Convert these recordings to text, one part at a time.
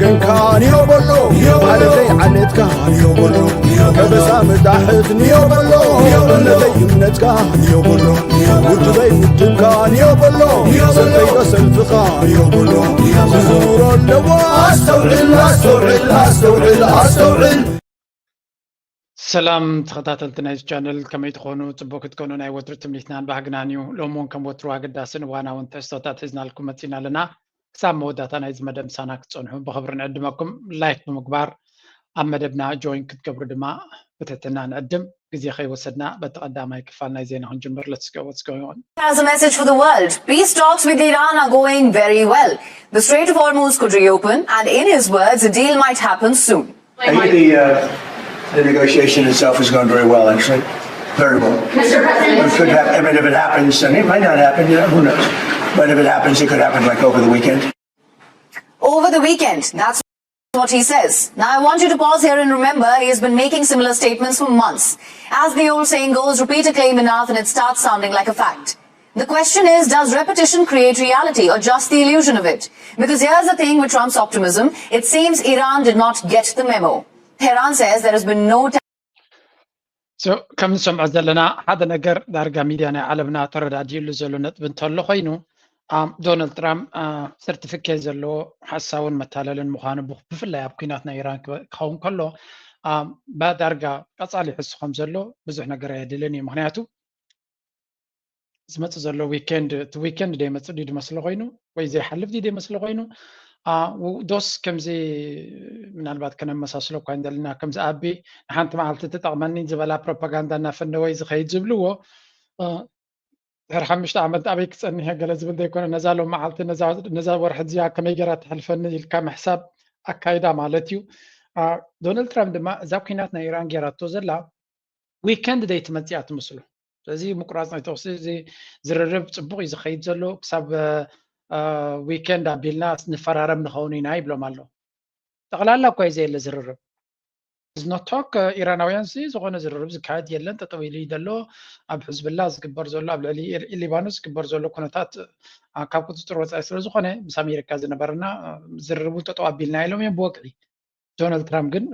ገንካ ንዮ በሎ፣ ዓለተይ ዓሌትካ ንዮ በሎ፣ ከበሳ መጣሕት ንዮ በሎ፣ እምነተይ እምነትካ ንዮ በሎ፣ ውድበይ ውድብካ ንዮ በሎ፣ ሰልፈይ ሰልፍኻ ንዮ በሎ፣ ክዝውሮ ኣለዎ። ኣስተውዕል፣ ኣስተውዕል፣ ኣስተውዕል፣ ኣስተውዕል። ሰላም ተኸታተልቲ ናይዚ ቻነል፣ ከመይ ትኾኑ? ጽቡቅ ክትኮኑ ናይ ወትሩ ትምኒትናን ባህግናን እዩ። ሎሚ እውን ከም ወትሩ ኣገዳስን እዋናውን ትሕዝቶታት ሒዝናልኩም መጺና ኣለና። ክሳብ መወዳእታ ናይዚ መደብ ምሳና ክትጸንሑ ብኽብሪ ንዕድመኩም። ላይክ ብምግባር ኣብ መደብና ጆይን ክትገብሩ ድማ ብትሕትና ንዕድም። ግዜ ከይወሰድና በቲ ቀዳማይ ክፋል ናይ ዜና ክንጅምር። Let's go, what's going on? Has a message for the world. Peace talks with Iran are going very well. The Strait of Hormuz could reopen, and in his words, a deal might happen soon. I think the, uh, the negotiation itself has gone very well, actually. Very well. Mister President. It could happen. I mean, if it happens, and it might not happen, you know, who knows? But if it happens, it could happen like over the weekend. Over the weekend, that's what he says. Now, I want you to pause here and remember he has been making similar statements for months. As the old saying goes, repeat a claim enough and it starts sounding like a fact. The question is, does repetition create reality or just the illusion of it? Because here's the thing with Trump's optimism, it seems Iran did not get the memo. Tehran says there has been no So ከም ንሰምዖ ዘለና ሓደ ነገር ዳርጋ ሚድያ ናይ ዓለምና ተረዳዲእሉ ዘሎ ነጥቢ እንተሎ ኮይኑ፣ ዶናልድ ትራምፕ ሰርቲፊኬት ዘለዎ ሓሳውን መታለልን ምዃኑ፣ ብፍላይ ኣብ ኩናት ናይ ኢራን ክኸውን ከሎ ዳርጋ ቀፃሊ ይሕሱ ከም ዘሎ ብዙሕ ነገር ኣየድልን እዩ። ምክንያቱ ዝመፅእ ዘሎ ዊኬንድ፣ እቲ ዊኬንድ ደይመፅእ ድዩ ድመስሎ ኮይኑ ወይ ዘይሓልፍ ድዩ ደይመስሎ ኮይኑ፣ ዶስ ከምዚ ምናልባት ከነመሳስሎ እኳ እንደለና፣ ከምዚ ኣቢ ንሓንቲ መዓልቲ ትጠቕመኒ ዝበላ ፕሮፓጋንዳ እናፈነወ እዩ ዝኸይድ ዝብልዎ፣ ድሕሪ ሓሙሽተ ዓመት ኣበይ ክፀንሕ እየ ገለ ዝብል ዘይኮነ፣ ነዛ ሎም መዓልቲ፣ ነዛ ወርሒ እዚኣ ከመይ ገይራ ተሕልፈኒ ኢልካ ምሕሳብ ኣካይዳ ማለት እዩ። ዶናልድ ትራምፕ ድማ እዛ ኩናት ናይ ኢራን ገይራቶ ዘላ ዊከንድ ደይ ትመፅእ እያ ትመስሎ። ስለዚ ምቁራፅ ናይ ተኩሲ እዚ ዝርርብ ፅቡቅ እዩ ዝኸይድ ዘሎ፣ ክሳብ ዊከንድ ኣቢልና ንፈራረም ንኸውን ኢና ይብሎም ኣሎ። ጠቕላላ እኳ እዩ ዘየለ ዝርርብ። ዝኖቶክ ኢራናውያን ሲ ዝኾነ ዝርርብ ዝካየድ የለን፣ ጠጠው ኢሉ እዩ ዘሎ። ኣብ ሕዝብላ ዝግበር ዘሎ፣ ኣብ ልዕሊ ሊባኖስ ዝግበር ዘሎ ኩነታት ካብ ቁፅፅር ወፃኢ ስለዝኾነ ምስ ኣሜሪካ ዝነበረና ዝርርቡ ጠጠው ኣቢልና ኢሎም እዮም ብወግዒ። ዶናልድ ትራምፕ ግን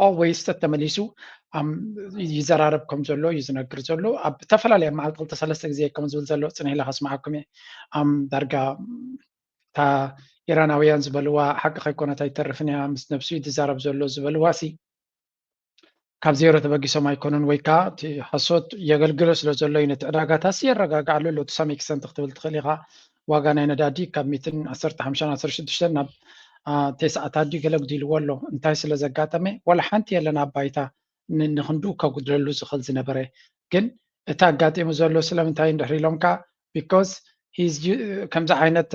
ኦልዌይስ ተተመሊሱ ይዘራረብ ከም ዘሎ እዩ ዝነግር ዘሎ። ኣብ ዝተፈላለያ መዓልቲ ክልተ ሰለስተ ግዜ ከም ዝብል ዘሎ ፅንሕ ኢለ ከስምዓኩም እየ። ዳርጋ እታ ኢራናውያን ዝበልዋ ሓቂ ከይኮነት ኣይተርፍን እያ፣ ምስ ነብሱ እዩ ዝዛረብ ዘሎ ዝበልዋ ሲ ካብ ዜሮ ተበጊሶም ኣይኮኑን፣ ወይ ከዓ እቲ ሓሶት የገልግሎ ስለ ዘሎ እዩ። ነቲ ዕዳጋታት ሲ የረጋግዓሉ ኣሎ። To some extent ክትብል ትኽእል ኢኻ። ዋጋ ናይ ነዳዲ ካብ ሚእትን ዓሰርተ ሓሙሽተን ዓሰርተ ሽዱሽተን ናብ ተስዓታት ድዩ ገለ ጉዲልዎ ኣሎ። እንታይ ስለ ዘጋጠመ ዋላ ሓንቲ የለን ኣብ ባይታ ንክንድኡ ከጉድለሉ ዝኽእል ዝነበረ። ግን እቲ ኣጋጢሙ ዘሎ ስለምንታይ እንድሕር ኢሎምካ፣ because ከምዚ ዓይነት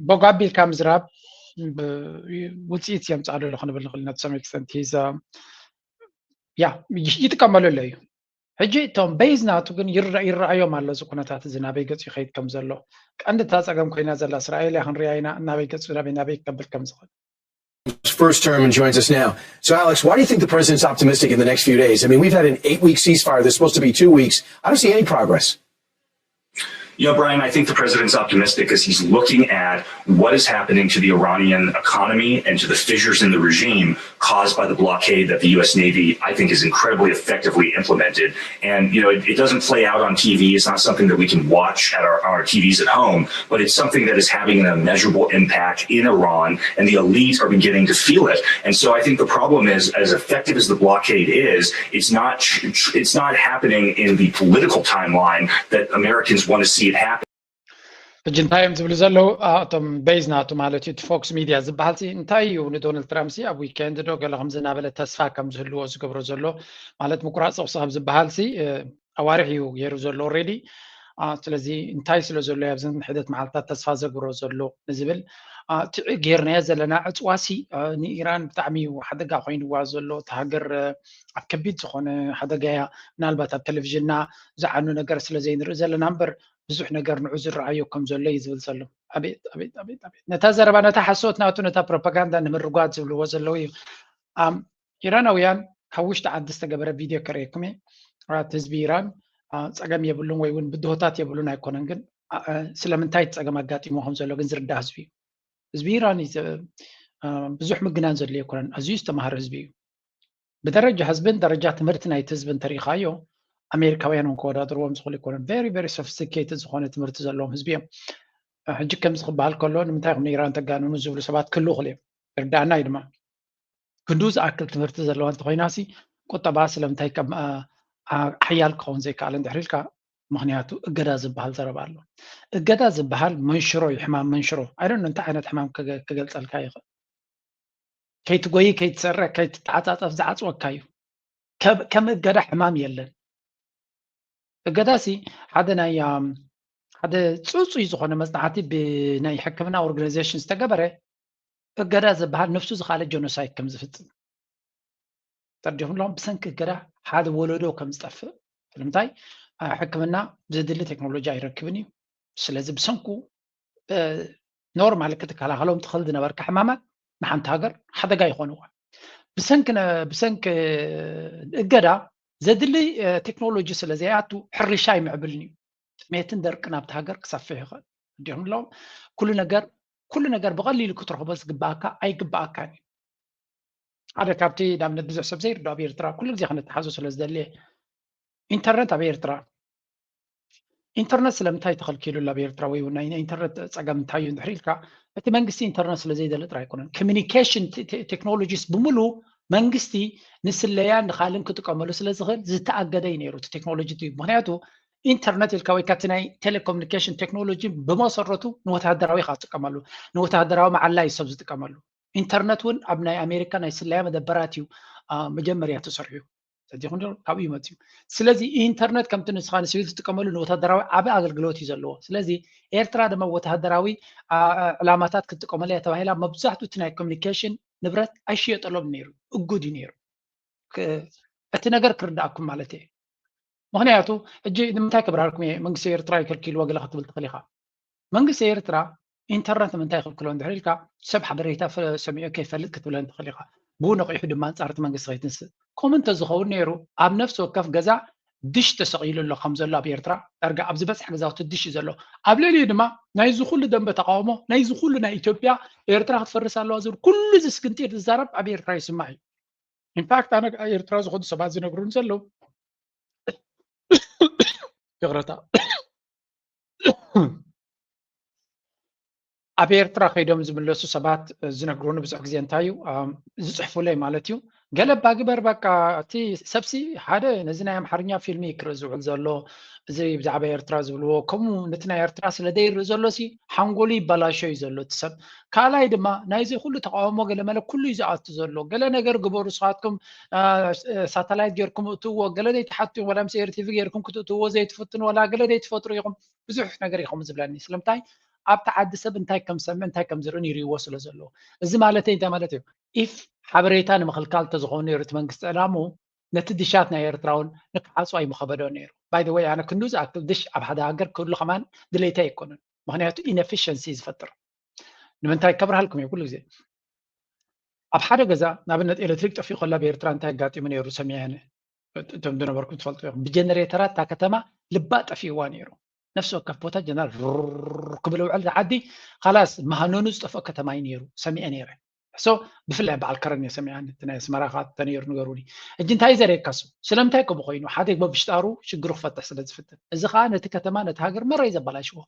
ቦግ ኣቢልካ ምዝራብ ውፅኢት የምፅኣሉ ኣሎ ክንብል ንኽእል ኢና። To some extent ያ ይጥቀመሉ ኣሎ እዩ። ሕጂ እቶም ቤዝ ናቱ ግን ይረኣዮም ኣሎ እዚ ኩነታት እዚ ናበይ ገፁ ይኸይድ ከም ዘሎ። ቀንዲ እታ ፀገም ኮይና ዘላ እስራኤል እያ፣ ክንሪኣ ኢና ናበይ ገፁ ናበይ ናበይ ከብል ከም ዝኽእል። First term and joins us now. So, Alex, why do you think the president's optimistic in the next few days? I mean, we've had an eight week ceasefire. There's supposed to be two weeks. I don't see any progress. You know, Brian, I think the president's optimistic as he's looking at what is happening to the Iranian economy and to the fissures in the regime caused by the blockade that the U S Navy, I think, is incredibly effectively implemented. And, you know, it, it doesn't play out on T V. It's not something that we can watch at our, our T Vs at home, but it's something that is having an immeasurable impact in Iran, and the elite are beginning to feel it. And so I think the problem is, as effective as the blockade is, it's not it's not happening in the political timeline that Americans want to see it happen. ሕጂ እንታይ እዮም ዝብሉ ዘለዉ እቶም ቤዝ ናቱ ማለት እዩ፣ እቲ ፎክስ ሚድያ ዝበሃል ሲ እንታይ እዩ ንዶናልድ ትራምፕ ሲ ኣብ ዊኬንድ ዶ ገለ ከምዚ እናበለ ተስፋ ከም ዝህልዎ ዝገብሮ ዘሎ ማለት ምቁራፅ ተኩሲ ካብ ዝበሃል ሲ ኣዋርሕ እዩ ገይሩ ዘሎ ኦልሬዲ። ስለዚ እንታይ ስለ ዘሎ ኣብዚ ሕደት መዓልታት ተስፋ ዘግብሮ ዘሎ ንዝብል እቲ ጌርናዮ ዘለና ዕፅዋ ሲ ንኢራን ብጣዕሚ እዩ ሓደጋ ኮይንዋ ዘሎ። እቲ ሃገር ኣብ ከቢድ ዝኾነ ሓደጋ እያ። ምናልባት ኣብ ቴሌቪዥንና ዝዓኑ ነገር ስለ ዘይንርኢ ዘለና እምበር ብዙሕ ነገር ንዑ ዝረኣዮ ከም ዘሎ እዩ ዝብል ዘሎ። ኣቤት ኣቤት ኣቤት ኣቤት ነታ ዘረባ ነታ ሓሶት ናቱ ነታ ፕሮፓጋንዳ ንምርጓድ ዝብልዎ ዘለዉ እዩ። ኢራናውያን ካብ ውሽጢ ዓዲ ዝተገበረ ቪድዮ ከርእየኩም እየ። እቲ ህዝቢ ኢራን ፀገም የብሉን ወይ እውን ብድሆታት የብሉን ኣይኮነን፣ ግን ስለምንታይ እቲ ፀገም ኣጋጢሞ ከም ዘሎ ግን ዝርዳእ ህዝቢ እዩ። ህዝቢ ኢራን ብዙሕ ምግናን ዘድልዮ ኣይኮነን። ኣዝዩ ዝተማሃረ ህዝቢ እዩ። ብደረጃ ህዝብን ደረጃ ትምህርቲ ናይቲ ህዝቢ እንተሪኢኻዮ ኣሜሪካውያን እውን ከወዳድርዎም ዝኽእሉ ኣይኮነን። Very very sophisticated ዝኾነ ትምህርቲ ዘለዎም ህዝቢ እዮም። ሕጂ ከምዚ ክበሃል ከሎ ንምንታይ ኢኹም ንኢራን ተጋንኑ ዝብሉ ሰባት ክህልዉ ይኽእሉ እዮም። ይርዳእና እዩ ድማ። ክንድኡ ዝኣክል ትምህርቲ ዘለዋ እንተኾይናሲ ቁጠባ ስለምንታይ ከም ሓያል ክኸውን ዘይከኣለ እንድሕር ኢልካ፣ ምኽንያቱ እገዳ ዝበሃል ዘረባ ኣሎ። እገዳ ዝበሃል መንሽሮ እዩ፣ ሕማም መንሽሮ። I don't know እንታይ ዓይነት ሕማም ክገልፀልካ ይኽእል። ከይትጎይ፣ ከይትሰርሕ፣ ከይትተዓፃፀፍ ዝዓፅወካ እዩ። ከም እገዳ ሕማም የለን። እገዳሲ ሓደ ናይ ሓደ ፅፁይ ዝኾነ መፅናዕቲ ብናይ ሕክምና ኦርጋናይዜሽን ዝተገበረ እገዳ ዝበሃል ነፍሱ ዝኻለ ጀኖሳይድ ከም ዝፍፅም ተርዲኹም ኣለኹም። ብሰንኪ እገዳ ሓደ ወለዶ ከም ዝጠፍእ። ስለምንታይ? ሕክምና ዘድሊ ቴክኖሎጂ ኣይረክብን እዩ። ስለዚ ብሰንኩ ኖርማል ክትከላኸሎም ትኽእል ዝነበርካ ሕማማት ንሓንቲ ሃገር ሓደጋ ይኾንዋ። ብሰንኪ ብሰንኪ እገዳ ዘድሊ ቴክኖሎጂ ስለ ዘይኣቱ ሕርሻ ኣይምዕብልን እዩ። ጥሜትን ደርቅን ኣብቲ ሃገር ክሰፍሕ ይኽእል። እንዲኹም ኣለዎም ኩሉ ነገር ኩሉ ነገር ብቐሊሉ ክትረኽቦ ዝግባኣካ ኣይግባኣካን እዩ። ሓደ ካብቲ ንኣብነት ብዙሕ ሰብ ዘይርዶ ኣብ ኤርትራ ኩሉ ግዜ ክነተሓዞ ስለ ዝደልየ ኢንተርነት ኣብ ኤርትራ ኢንተርነት ስለምንታይ ተኸልኪሉ ኣብ ኤርትራ ወይ ናይ ኢንተርነት ፀገም እንታይ እዩ እንድሕር ኢልካ እቲ መንግስቲ ኢንተርነት ስለ ዘይደሊ ጥራይ ኣይኮነን። ኮሚኒኬሽን ቴክኖሎጂስ ብምሉ መንግስቲ ንስለያን ንካልን ክጥቀመሉ ስለ ዝኽእል ዝተኣገደ እዩ ነይሩ እቲ ቴክኖሎጂ። ምክንያቱ ኢንተርነት ኢልካ ወይ ካብቲ ናይ ቴሌኮሙኒኬሽን ቴክኖሎጂ ብመሰረቱ ንወታደራዊ ኢኻ ትጥቀመሉ፣ ንወታደራዊ መዓላ እዩ ሰብ ዝጥቀመሉ። ኢንተርነት እውን ኣብ ናይ ኣሜሪካ ናይ ስለያ መደበራት እዩ መጀመርያ ተሰርሑ። ተዲኹም ካብኡ ይመፅዩ። ስለዚ ኢንተርነት ከምቲ ንስኻ ንሲቪል ትጥቀመሉ ንወታደራዊ ዓቢ ኣገልግሎት እዩ ዘለዎ። ስለዚ ኤርትራ ድማ ወታደራዊ ዕላማታት ክትጥቀመሉ እያ ተባሂላ መብዛሕትኡ እቲ ናይ ኮሚኒኬሽን ንብረት ኣይሽየጠሎም ነይሩ፣ እጉድ እዩ ነይሩ። እቲ ነገር ክርዳእኩም ማለት እየ። ምክንያቱ ሕጂ ንምንታይ ክብራርኩም እየ መንግስቲ ኤርትራ ይከልኪልዎ ገለ ክትብል ትኽእል ኢኻ። መንግስቲ ኤርትራ ኢንተርነት ንምንታይ ይኽልክሎ እንድሕር ኢልካ ሰብ ሓበሬታ ሰሚዑ ከይፈልጥ ክትብለን ትኽእል ኢኻ። ብኡ ነቂሑ ድማ ኣንጻር እቲ መንግስቲ ከይትንስእ። ከምኡ እንተዝኸውን ነይሩ ኣብ ነፍሲ ወከፍ ገዛ ድሽ ተሰቒሉ ኣሎ ከም ዘሎ ኣብ ኤርትራ ዳርጋ ኣብ ዝበዝሐ ገዛውቲ ድሽ እዩ ዘሎ። ኣብ ልዕሊኡ ድማ ናይዚ ኩሉ ደንበ ተቃውሞ ናይዚ ኩሉ ናይ ኢትዮጵያ ኤርትራ ክትፈርስ ኣለዋ ዝብል ኩሉ እዚ ስግንጢር ዝዛረብ ኣብ ኤርትራ ይስማዕ እዩ። ኢንፋክት ኣነ ኤርትራ ዝኾኑ ሰባት ዝነግሩን ዘለዉ ይቕረታ ኣብ ኤርትራ ከይዶም ዝምለሱ ሰባት ዝነግሩኒ ብዙሕ ግዜ እንታይ እዩ ዝፅሕፉለይ ማለት እዩ። ገለ ባግበር በቃ እቲ ሰብሲ ሓደ ነዚ ናይ ኣምሓርኛ ፊልም ክርኢ ዝውዕል ዘሎ እዚ ብዛዕባ ኤርትራ ዝብልዎ ከምኡ ነቲ ናይ ኤርትራ ስለ ዘይርኢ ዘሎ ሲ ሓንጎሉ ይበላሾ እዩ ዘሎ እቲ ሰብ። ካልኣይ ድማ ናይዚ ኩሉ ተቃውሞ ገለመለ ኩሉ እዩ ዝኣቱ ዘሎ። ገለ ነገር ግበሩ ስኻትኩም ሳተላይት ጌርኩም እትዎ ገለ ዘይትሓቱ ወላ ምስ ኤርቲቪ ጌርኩም ክትእትዎ ዘይትፍትኑ ወላ ገለ ዘይትፈጥሩ ኢኹም። ብዙሕ ነገር ኢኹም ዝብለኒ ስለምንታይ ኣብቲ ዓዲ ሰብ እንታይ ከም ዝሰምዕ እንታይ ከም ዝርእን ይርእይዎ ስለ ዘለዎ። እዚ ማለት እንታይ ማለት እዩ? ኢፍ ሓበሬታ ንምኽልካል እንተዝኸውን ነይሩ እቲ መንግስቲ ዕላሙ ነቲ ድሻት ናይ ኤርትራ እውን ንክዓፁ ኣይምኸበዶ ነይሩ። ባይ ወይ ኣነ ክንዱ ዝኣክል ድሽ ኣብ ሓደ ሃገር ክህሉ ከማን ድሌታ ኣይኮነን። ምክንያቱ ኢንኤፊሽንሲ ዝፈጥር ንምንታይ ከብርሃልኩም እየ ኩሉ ግዜ ኣብ ሓደ ገዛ ንኣብነት ኤሌክትሪክ ጠፊኡ ከሎ ኣብ ኤርትራ እንታይ ኣጋጢሙ ነይሩ ሰሚዐ እቶም ዝነበርኩም ትፈልጡ ኢኹም። ብጀነሬተራት እታ ከተማ ልባ ጠፊእዋ ነይሩ። ነፍሲ ወከፍ ቦታ ጀነራል ክብል ውዕል ዓዲ ካላስ መሃነኑ ዝጠፍኦ ከተማ እዩ ነይሩ ሰሚዐ ነይረ። ሶ ብፍላይ በዓል ከረን እየ ሰሚዐኒ እቲ ናይ ኣስመራ ከ ተነይሩ ንገሩኒ። ሕጂ እንታይ ዘርእየካ እሱ ስለምንታይ ከምኡ ኮይኑ ሓደ ብሽጣሩ ሽግሩ ክፈትሕ ስለ ዝፍትን እዚ ከዓ ነቲ ከተማ ነቲ ሃገር መራይ ዘበላሽዎ።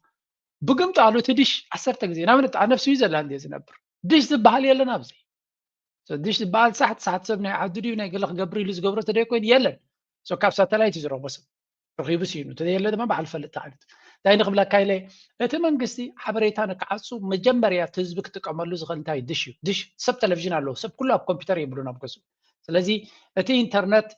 ብግምጣሉ እቲ ድሽ ዓሰርተ ግዜ ናብነት ኣብ ነብ ስዊዘርላንድ እየ ዝነብር። ድሽ ዝበሃል የለን ኣብዚ። ድሽ ዝበሃል ሳሕቲ ሳሕቲ ሰብ ናይ ዓዱ ድዩ ናይ ገለ ክገብር ኢሉ ዝገብሮ ተደይኮይኑ የለን። ካብ ሳተላይት እዩ ዝረኽቦ ሰብ ረኺቡ ስኢኑ ተዘየለ ድማ በዓል ፈልጥ ዓይነት እንታይ ንክብለካ ኢለ እቲ መንግስቲ ሓበሬታ ንክዓፁ መጀመርያ እቲ ህዝቢ ክጥቀመሉ ዝኽእል እንታይ ድሽ እዩ። ድሽ ሰብ ቴሌቪዥን ኣለዎ ሰብ ኩሉ ኣብ ኮምፒውተር የብሉን ኣብ ገዝኡ። ስለዚ እቲ ኢንተርነት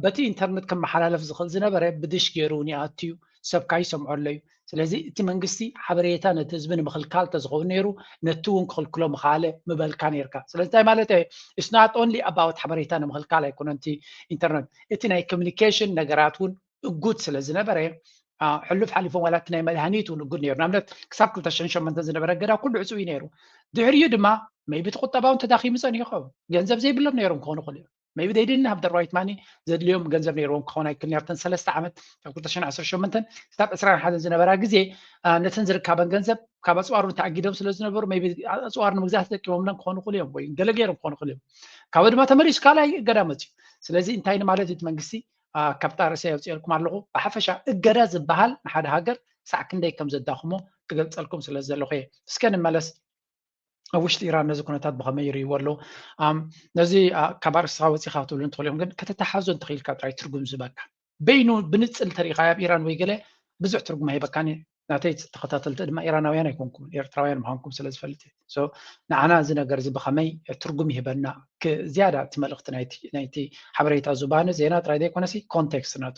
በቲ ኢንተርነት ክመሓላለፍ ዝኽእል ዝነበረ ብድሽ ገይሩ እውን ይኣትዩ ሰብ ካይሰምዖ ኣለዩ። ስለዚ እቲ መንግስቲ ሓበሬታ ነቲ ህዝቢ ንምኽልካል ተዝኸውን ነይሩ ነቲ እውን ክኽልክሎ ምኻለ ምበልካ ነይርካ። ስለዚ እንታይ ማለት እየ it's not only about ሓበሬታ ንምኽልካል ኣይኮነን እቲ ኢንተርነት እቲ ናይ ኮሚኒኬሽን ነገራት እውን እጉድ ስለ ዝነበረ ሕሉፍ ሓሊፎም ዋላ እቲ ናይ መድሃኒት እውን እጉድ ነይሩ። ንኣብነት ክሳብ ክልተ ሽሕን ሸሞንተን ዝነበረ እገዳ ኩሉ ዕፁ እዩ ነይሩ። ድሕሪኡ ድማ maybe እቲ ቁጠባ እውን ተዳኺሙ ፀኒሑ ይኸውን። ገንዘብ ዘይብሎም ነይሮም ክኾኑ ይኽእሉ እዮም። maybe they didn't have the right money። ዘድልዮም ገንዘብ ነይርዎም ክኸውን ኣይክእል ነርተን ሰለስተ ዓመት ካብ ክልተ ሽሕን ዓሰርተ ሸሞንተን ክሳብ ዕስራን ሓደን ዝነበራ ግዜ ነተን ዝርካበን ገንዘብ ካብ ኣፅዋር እውን ተኣጊዶም ስለ ዝነበሩ maybe ኣፅዋር ንምግዛእ ተጠቂሞምለን ክኾኑ ይኽእሉ እዮም ወይ ገለ ገይሮም ክኾኑ ይኽእሉ እዮም። ካብኡ ድማ ተመሊሱ ካልኣይ እገዳ መፅዩ። ስለዚ እንታይ ንማለት እዩ እቲ መንግስቲ ካብ ጣርእሰ የውፅኤልኩም ኣለኹ። ብሓፈሻ እገዳ ዝበሃል ንሓደ ሃገር ሳዕ ክንደይ ከም ዘዳኽሞ ክገልፀልኩም ስለ ዘለኹ እየ። እስከ ንመለስ ኣብ ውሽጢ ኢራን ነዚ ኩነታት ብኸመይ ይርእይዎ ኣለዉ? ነዚ ካብ ኣርእስኻ ወፂኻ ክትብሉ እንትኽእሉ እዮም ግን ከተተሓዞ እንተኽኢልካ ጥራይ ትርጉም ዝበካ በይኑ ብንፅል ተሪእኻ ኣብ ኢራን ወይ ገለ ብዙሕ ትርጉም ኣይበካን። ናተይ ተኸታተልቲ ድማ ኢራናውያን ኣይኮንኩም ኤርትራውያን ምዃንኩም ስለ ዝፈልጥ ንዓና እዚ ነገር እዚ ብኸመይ ትርጉም ይህበና ዝያዳ እቲ መልእኽቲ ናይቲ ሓበሬታ ዙባነ ዜና ጥራይ ዘይኮነሲ ኮንቴክስት ናቱ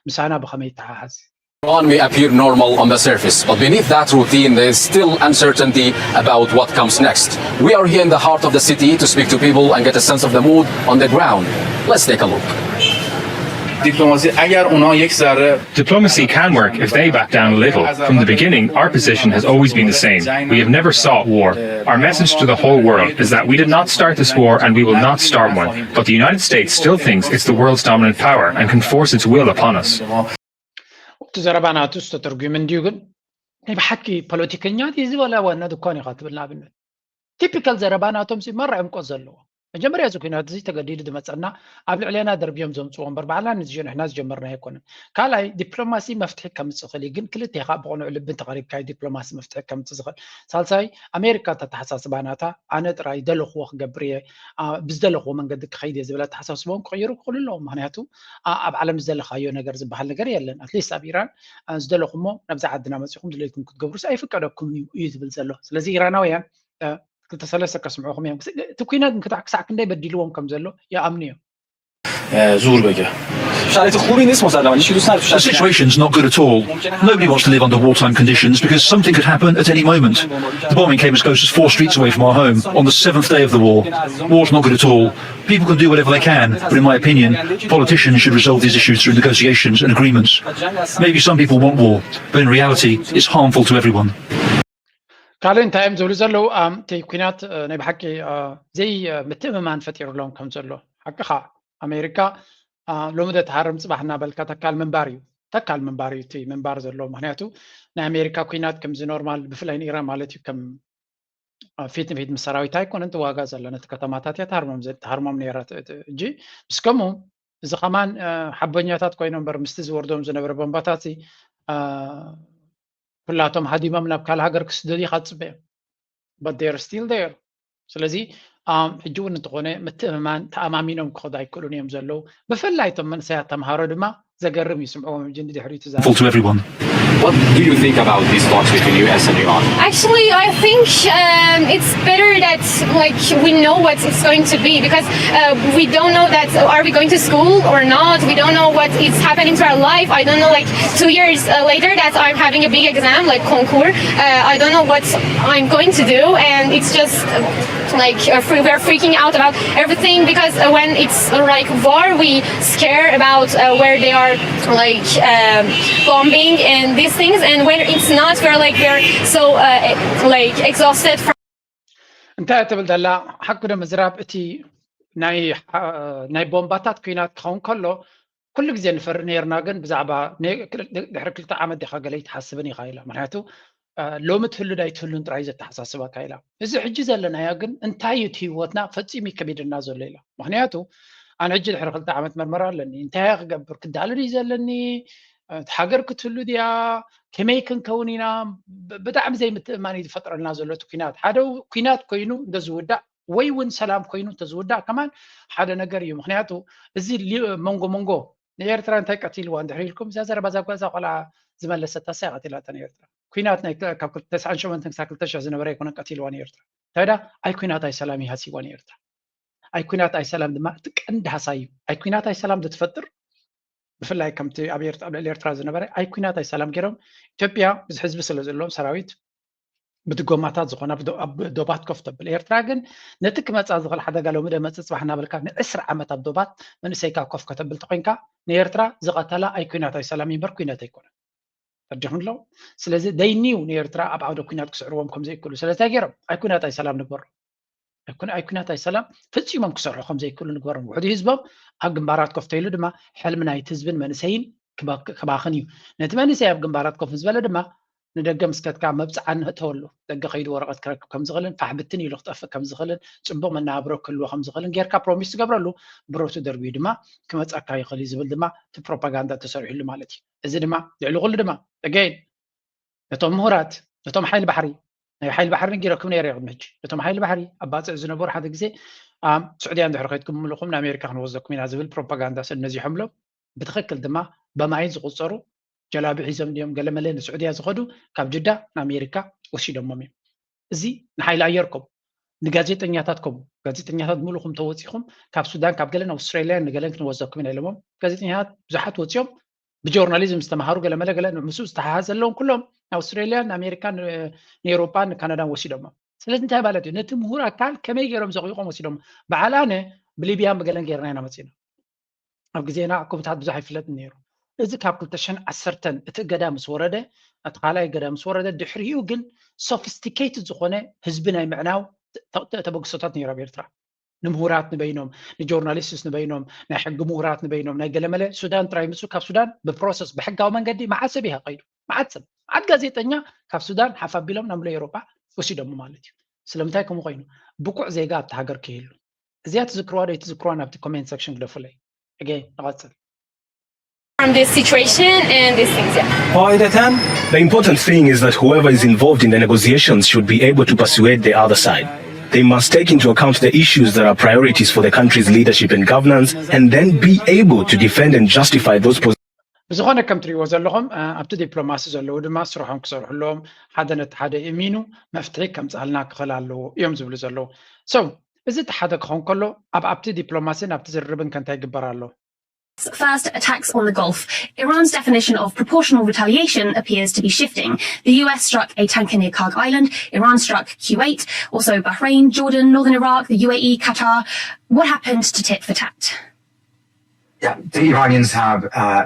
ምሳና ብኸመይ ይተሓሓዝ። Iran may appear normal on the surface, but beneath that routine there is still uncertainty about what comes next. We are here in the heart of the city to speak to people and get a sense of the mood on the ground. Let's take a look. دیپلماسی اگر اونا یک ذره Diplomacy can work if they back down a little. From the beginning, our position has always been the same. We have never sought war. Our message to the whole world is that we did not start this war and we will not start one. But the United States still thinks it's the world's dominant power and can force its will upon us. እቲ ዘረባ ናቱ ዝተተርጉም እንድዩ ግን ናይ ብሓቂ ፖለቲከኛ ድዩ ዝበላ ዋና ድኳን ኢኻ ትብል ንኣብነት ቲፒካል ዘረባ ናቶም ሲ መራ ዕምቆት ዘለዎ መጀመርያ እዚ ኩናት እዚ ተገዲዱ ዝመፀና ኣብ ልዕሌና ደርብዮም ዘምፅዎ እምበር ባዕላ ንዝዮ ንሕና ዝጀመርና ኣይኮነን። ካልኣይ ዲፕሎማሲ መፍትሒ ከምፅእ ይኽእል እዩ ግን ክልቴኻ ብቕኑዕ ልቢ እንተቐሪብካዩ ዲፕሎማሲ መፍትሒ ከምፅእ ዝኽእል። ሳልሳይ ኣሜሪካ ተተሓሳስባ ናታ ኣነ ጥራይ ደለኽዎ ክገብር እየ ብዝደለኽዎ መንገዲ ክኸይድ እየ ዝብል ኣተሓሳስቦም ክቕይሩ ክኽእሉ ኣለዎም። ምክንያቱ ኣብ ዓለም ዝደለኻዮ ነገር ዝበሃል ነገር የለን። ኣትሊስት ኣብ ኢራን ዝደለኹሞ ናብዛ ዓድና መፂኹም ድሌትኩም ክትገብሩስ ኣይፍቀደኩም እዩ እዩ ዝብል ዘሎ። ስለዚ ኢራናውያን ክልተ ሰለስተ ከስምዑኹም እዮም። እቲ ኩናት ክሳዕ ክንደይ በዲልዎም ከም ዘሎ ይኣምኑ እዮም። زور بگه. شرایط خوبی نیست مسلما. هیچ دوست نداره تو The situation's not good at all. Nobody wants to live under wartime conditions because something could happen at any moment. The bombing came as close as four streets away from our home on the seventh day of the war. War's not good at all. People can do whatever they can, but in my opinion, politicians should resolve these issues through negotiations and agreements. Maybe some people want war, but in reality, it's harmful to everyone. ካልእ እንታይ እዮም ዝብሉ ዘለዉ እቲ ኩናት ናይ ብሓቂ ዘይምትእምማን ፈጢሩሎም ከም ዘሎ ሓቅኻ ኣሜሪካ ሎሚ ዶ ትሃርም ፅባሕ እናበልካ ተካል ምንባር እዩ ተካል ምንባር እዩ እቲ ምንባር ዘለዎ ምክንያቱ ናይ ኣሜሪካ ኩናት ከምዚ ኖርማል ብፍላይ ንኢራን ማለት እዩ ከም ፊት ንፊት ምስ ሰራዊት ኣይኮነን ትዋጋ ዘላ ነቲ ከተማታት እያ ትሃርሞም ትሃርሞም ነራ እጂ ምስ ከምኡ እዚ ከማን ሓበኛታት ኮይኖም በር ምስቲ ዝወርዶም ዝነበረ ቦምባታት ኩላቶም ሃዲሞም ናብ ካልእ ሃገር ክስደዱ ኢኻ ትፅበዮም but they're still there ስለዚ ሕጂ እውን እንተኾነ ምትእምማን ተኣማሚኖም ክኸዱ ኣይክእሉን እዮም ዘለዉ ብፍላይ እቶም መንእሰያት ተምሃሮ ድማ ዘገርም እዩ ስምዕዎም ሕጂ ንድሕሪቱ Full to everyone. What do you think about these talks between U S and Iran? Actually, I think um, it's better that like we know what it's going to be because uh, we don't know that are we going to school or not. We don't know what is happening to our life. I don't know like two years uh, later that I'm having a big exam like concours. Uh, I don't know what I'm going to do, and it's just. Uh, like uh, we're freaking out about everything because uh, when it's uh, like war we scare about uh, where they are like um, bombing and these things and when it's not we're like we're so uh, like exhausted from እንታይ ትብል ዘላ ሓቂ ዶ ምዝራብ እቲ ናይ ናይ ቦምባታት ኩናት ክኸውን ከሎ ኩሉ ግዜ ንፈርእ ነርና ግን ብዛዕባ ድሕሪ ክልተ ዓመት ዲኻ ገለ ይትሓስብን ኢኻ ኢላ ምክንያቱ ሎሚ ትህሉ ዳይ ትህሉን ጥራይ ዘተሓሳስበካ ኢላ እዚ ሕጂ ዘለናዮ ግን እንታይ እዩ ህይወትና ፈፂሙ ይከቢድና ዘሎ ኢላ ምክንያቱ ኣነ ሕጂ ድሕሪ ክልተ ዓመት መርመራ ኣለኒ እንታይ ክገብር ክዳሉ ድዩ ዘለኒ ሃገር ክትህሉ ድያ ከመይ ክንከውን ኢና ብጣዕሚ ዘይምትእማን እዩ ዝፈጥረልና ዘሎ እቲ ኩናት ሓደ ኩናት ኮይኑ እንደዝውዳእ ወይ እውን ሰላም ኮይኑ እንተዝውዳእ ከማን ሓደ ነገር እዩ ምክንያቱ እዚ መንጎ መንጎ ንኤርትራ እንታይ ቀቲልዋ እንድሕር ኢልኩም እዛ ዘረባ ዛጓዛ ቆልዓ ዝመለሰታ ሳይ ቀቲላታ ንኤርትራ ኩናት ናይ ካብ ተስዓን ሸሞንተን ክሳብ ክልተ ሽሕ ዝነበረ ኣይኮነን ቀቲልዋ ንኤርትራ እንታይ ዳ ኣይ ኩናት ኣይ ሰላም ይሃሲዋ ንኤርትራ ኣይ ኩናት ኣይ ሰላም ድማ እቲ ቀንዲ ሃሳይ እዩ ኣይ ኩናት ኣይ ሰላም ዝትፈጥር ብፍላይ ከምቲ ኣብ ልዕሊ ኤርትራ ዝነበረ ኣይ ኩናት ኣይ ሰላም ገይሮም ኢትዮጵያ ብዙ ህዝቢ ስለ ዘለዎም ሰራዊት ብድጎማታት ዝኾና ኣብ ዶባት ኮፍ ተብል ኤርትራ ግን ነቲ ክመፃ ዝኽእል ሓደጋ ሎሚ ዶ መፅእ ፅባሕ እናበልካ ንዕስራ ዓመት ኣብ ዶባት መንእሰይካ ኮፍ ከተብል ተኮይንካ ንኤርትራ ዝቐተላ ኣይ ኩናት ኣይ ሰላም ይንበር ኩናት ኣይኮነን ተዲኹም ኣለዉ ስለዚ ደይኒው ንኤርትራ ኣብ ዓውደ ኩናት ክስዕርዎም ከም ዘይክእሉ ስለዚ እንታይ ገይሮም ኣይ ኩናት ኣይ ሰላም ንግበሮ ኣይ ኩናት ኣይ ሰላም ፈፂሞም ክሰርሑ ከም ዘይክእሉ ንግበሮም። ውሕዱ ህዝቦም ኣብ ግንባራት ኮፍ ተይሉ ድማ ሕልሚ ናይቲ ህዝብን መንእሰይን ክባክን እዩ። ነቲ መንእሰይ ኣብ ግንባራት ኮፍ ዝበለ ድማ ንደገ ምስ ከድካ መብፅዓ ንእተወሉ፣ ደገ ከይዱ ወረቐት ክረክብ ከም ዝኽእልን ፋሕ ብትን ኢሉ ክጠፍእ ከም ዝኽእልን ፅቡቕ መነባብሮ ክህልዎ ከም ዝኽእልን ጌርካ ፕሮሚስ ትገብረሉ፣ ብረቱ ደርብዩ ድማ ክመፀካ ይኽእል እዩ ዝብል ድማ እቲ ፕሮፓጋንዳ ተሰሪሕሉ ማለት እዩ። እዚ ድማ ልዕሊ ኩሉ ድማ again ነቶም ምሁራት፣ ነቶም ሓይሊ ባሕሪ፣ ናይ ሓይሊ ባሕሪ ነጊረኩም ነይረ ቅድሚ ሕጂ። ነቶም ሓይሊ ባሕሪ ኣብ ባፅዕ ዝነበሩ ሓደ ግዜ ኣብ ስዑድያ እንድሕር ከይድኩም ምልኹም ንኣሜሪካ ክንወስደኩም ኢና ዝብል ፕሮፓጋንዳ ስለ ነዚሖምሎም ብትኽክል ድማ በማይት ዝቁፀሩ ጀላቢ ሒዞም ድዮም ገለመለ ንስዑድያ ዝኸዱ ካብ ጅዳ ንኣሜሪካ ወሲዶሞም እዮም። እዚ ንሓይሊ ኣየርኩም ንጋዜጠኛታትኩም ጋዜጠኛታት ምልኹም ተወፂኹም ካብ ሱዳን ካብ ገለን ኣውስትራሊያ ንገለን ክንወስደኩም ኢና ኢሎሞም። ጋዜጠኛታት ብዙሓት ወፂኦም ብጆርናሊዝም ዝተምሃሩ ገለመለ ገለ ምስኡ ዝተሓሓዝ ዘለዎም ኩሎም ንኣውስትራሊያ ንኣሜሪካ ንኤውሮጳ ንካናዳን ወሲዶሞም። ስለዚ እንታይ ማለት እዩ? ነቲ ምሁር ኣካል ከመይ ገይሮም ዘቑይቆም ወሲዶም? በዓል ኣነ ብሊብያን ብገለን ገይርና ኢና መፂና። ኣብ ግዜና ኩብታት ብዙሕ ኣይፍለጥን ነይሩ። እዚ ካብ ክልተ ሽሕን ዓሰርተን እቲ እገዳ ምስ ወረደ፣ እቲ ካልኣይ እገዳ ምስ ወረደ፣ ድሕሪኡ ግን ሶፊስቲኬትድ ዝኾነ ህዝቢ ናይ ምዕናው ተ- ተ- ተበግሶታት ነይሩ ኣብ ኤርትራ። ንምሁራት ንበይኖም፣ ንጆርናሊስትስ ንበይኖም፣ ናይ ሕጊ ምሁራት ንበይኖም፣ ናይ ገለመለ ሱዳን ጥራይ ምስ ካብ ሱዳን ብፕሮሰስ ብሕጋዊ መንገዲ መዓት ሰብ ይሃ ቀይዱ። መዓት ሰብ፣ መዓት ጋዜጠኛ ካብ ሱዳን ሓፍ ኣቢሎም ናብ ኤውሮጳ ወሲዶም ማለት እዩ። ስለምንታይ ከምኡ ኮይኑ? ብቁዕ ዜጋ ኣብቲ ሃገር ከይህሉ። እዚኣ ትዝክርዋ ዶ ኣይትዝክርዋ? ናብቲ ኮሜንት ሴክሽን ግደፉለይ። እገ ንቐጽል። From this situation and these things, yeah. قاعدة The important thing is that whoever is involved in the negotiations should be able to persuade the other side. They must take into account the issues that are priorities for the country's leadership and governance and then be able to defend and justify those positions. ብዝኾነ ከም ትሪእዎ ዘለኹም ኣብቲ ዲፕሎማሲ ዘለዉ ድማ ስርሖም ክሰርሑ ኣለዎም። ሓደ ነቲ ሓደ እሚኑ መፍትሒ ከምፅኣልና ክኽእል ኣለዎ እዮም ዝብሉ ዘለዉ። So እዚ እቲ ሓደ ክኸውን ከሎ ኣብ ኣብቲ ዲፕሎማሲን ኣብቲ ዝርርብን ከ እንታይ ይግበር ኣሎ? First, attacks on the Gulf. Iran's definition of proportional retaliation appears to be shifting. The U S struck a tanker near Karg Island, Iran struck Kuwait, also Bahrain, Jordan, northern Iraq, the U A E, Qatar. What happened to tit for tat? Yeah, the Iranians have uh,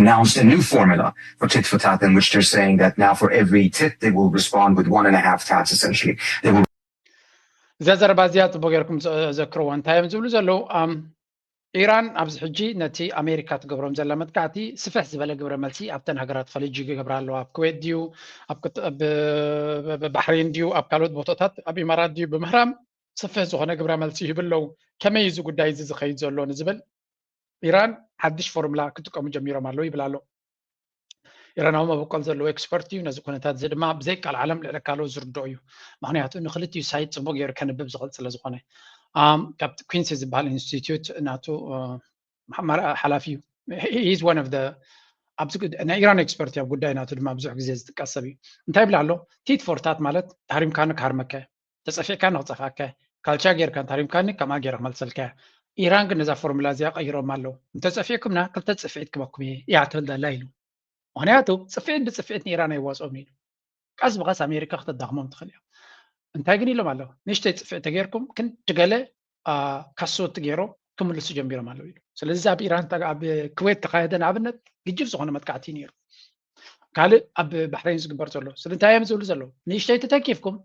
announced a new formula for tit for tat, in which they're saying that now for every tit, they will respond with one and a half tats, essentially. They will እዛ ዘረባ እዚኣ ፅቡቅ ጌርኩም ዘክርዎ እንታይ እዮም ዝብሉ ዘለዉ? ኢራን ኣብዚ ሕጂ ነቲ ኣሜሪካ ትገብሮም ዘላ መጥቃዕቲ ስፍሕ ዝበለ ግብረ መልሲ ኣብተን ሃገራት ኸሊጅ ይገብራ ኣለዋ። ኣብ ኩዌት ድዩ፣ ኣብ ባሕሬን ድዩ፣ ኣብ ካልኦት ቦታታት፣ ኣብ ኢማራት ድዩ ብምህራም ስፍሕ ዝኾነ ግብረ መልሲ ይህብ ኣለዉ። ከመይ እዚ ጉዳይ እዚ ዝኸይድ ዘሎ ንዝብል ኢራን ሓድሽ ፎርሙላ ክጥቀሙ ጀሚሮም ኣለዉ ይብል ኣሎ። ኢራናዊ መበቆል ዘለዎ ኤክስፐርት እዩ። ነዚ ኩነታት እዚ ድማ ብዘይ ቃል ዓለም ልዕሊ ካልኦት ዝርድኦ እዩ። ምክንያቱ ንክልቲኡ ሳይድ ፅቡቅ ገይሩ ከንብብ ዝኽእል ስለ ዝኾነ። ካብቲ ኩንሲ ዝበሃል ኢንስቲትዩት ናቱ ሓላፊ እዩ። He's one of the ኣብዚ ናይ ኢራን ኤክስፐርት እዩ። ኣብ ጉዳይ ናቱ ድማ ብዙሕ ግዜ ዝጥቀስ ሰብ እዩ። እንታይ ይብል ኣሎ? ቲት ፎር ታት ማለት ተሃሪምካኒ ክሃርመካ፣ ተፀፊዕካ ንክፀፍኣካ፣ ካልቻ ጌርካ እንተሃሪምካኒ ከምኣ ጌረ ክመልሰልካ። ኢራን ግን ነዛ ፎርሙላ እዚኣ ቀይሮም ኣለዉ። እንተፀፊዕኩምና ክልተ ፅፍዒት ክበኩም እየ እያ ትብል ዘላ ኢሉ። ምክንያቱ ፅፍዒት ብፅፍዒት ንኢራን ኣይዋፅኦም ኢሉ። ቀስ ብቀስ ኣሜሪካ ክተዳኽሞም ትኽእል እያ። እንታይ ግን ኢሎም ኣለዉ? ንእሽተይ ፅፍዒት ተጌርኩም ክንዲ ገለ ካሶት ገይሮም ክምልሱ ጀሚሮም ኣለዉ ኢሉ። ስለዚ ኣብ ኢራን ኣብ ኩዌት ተካየደ ንኣብነት ግጅፍ ዝኾነ መጥቃዕቲ ነይሩ። ካልእ ኣብ ባሕሬን ዝግበር ዘሎ ስለምንታይ እዮም ዝብሉ ዘለዉ? ንእሽተይ ተተኪፍኩም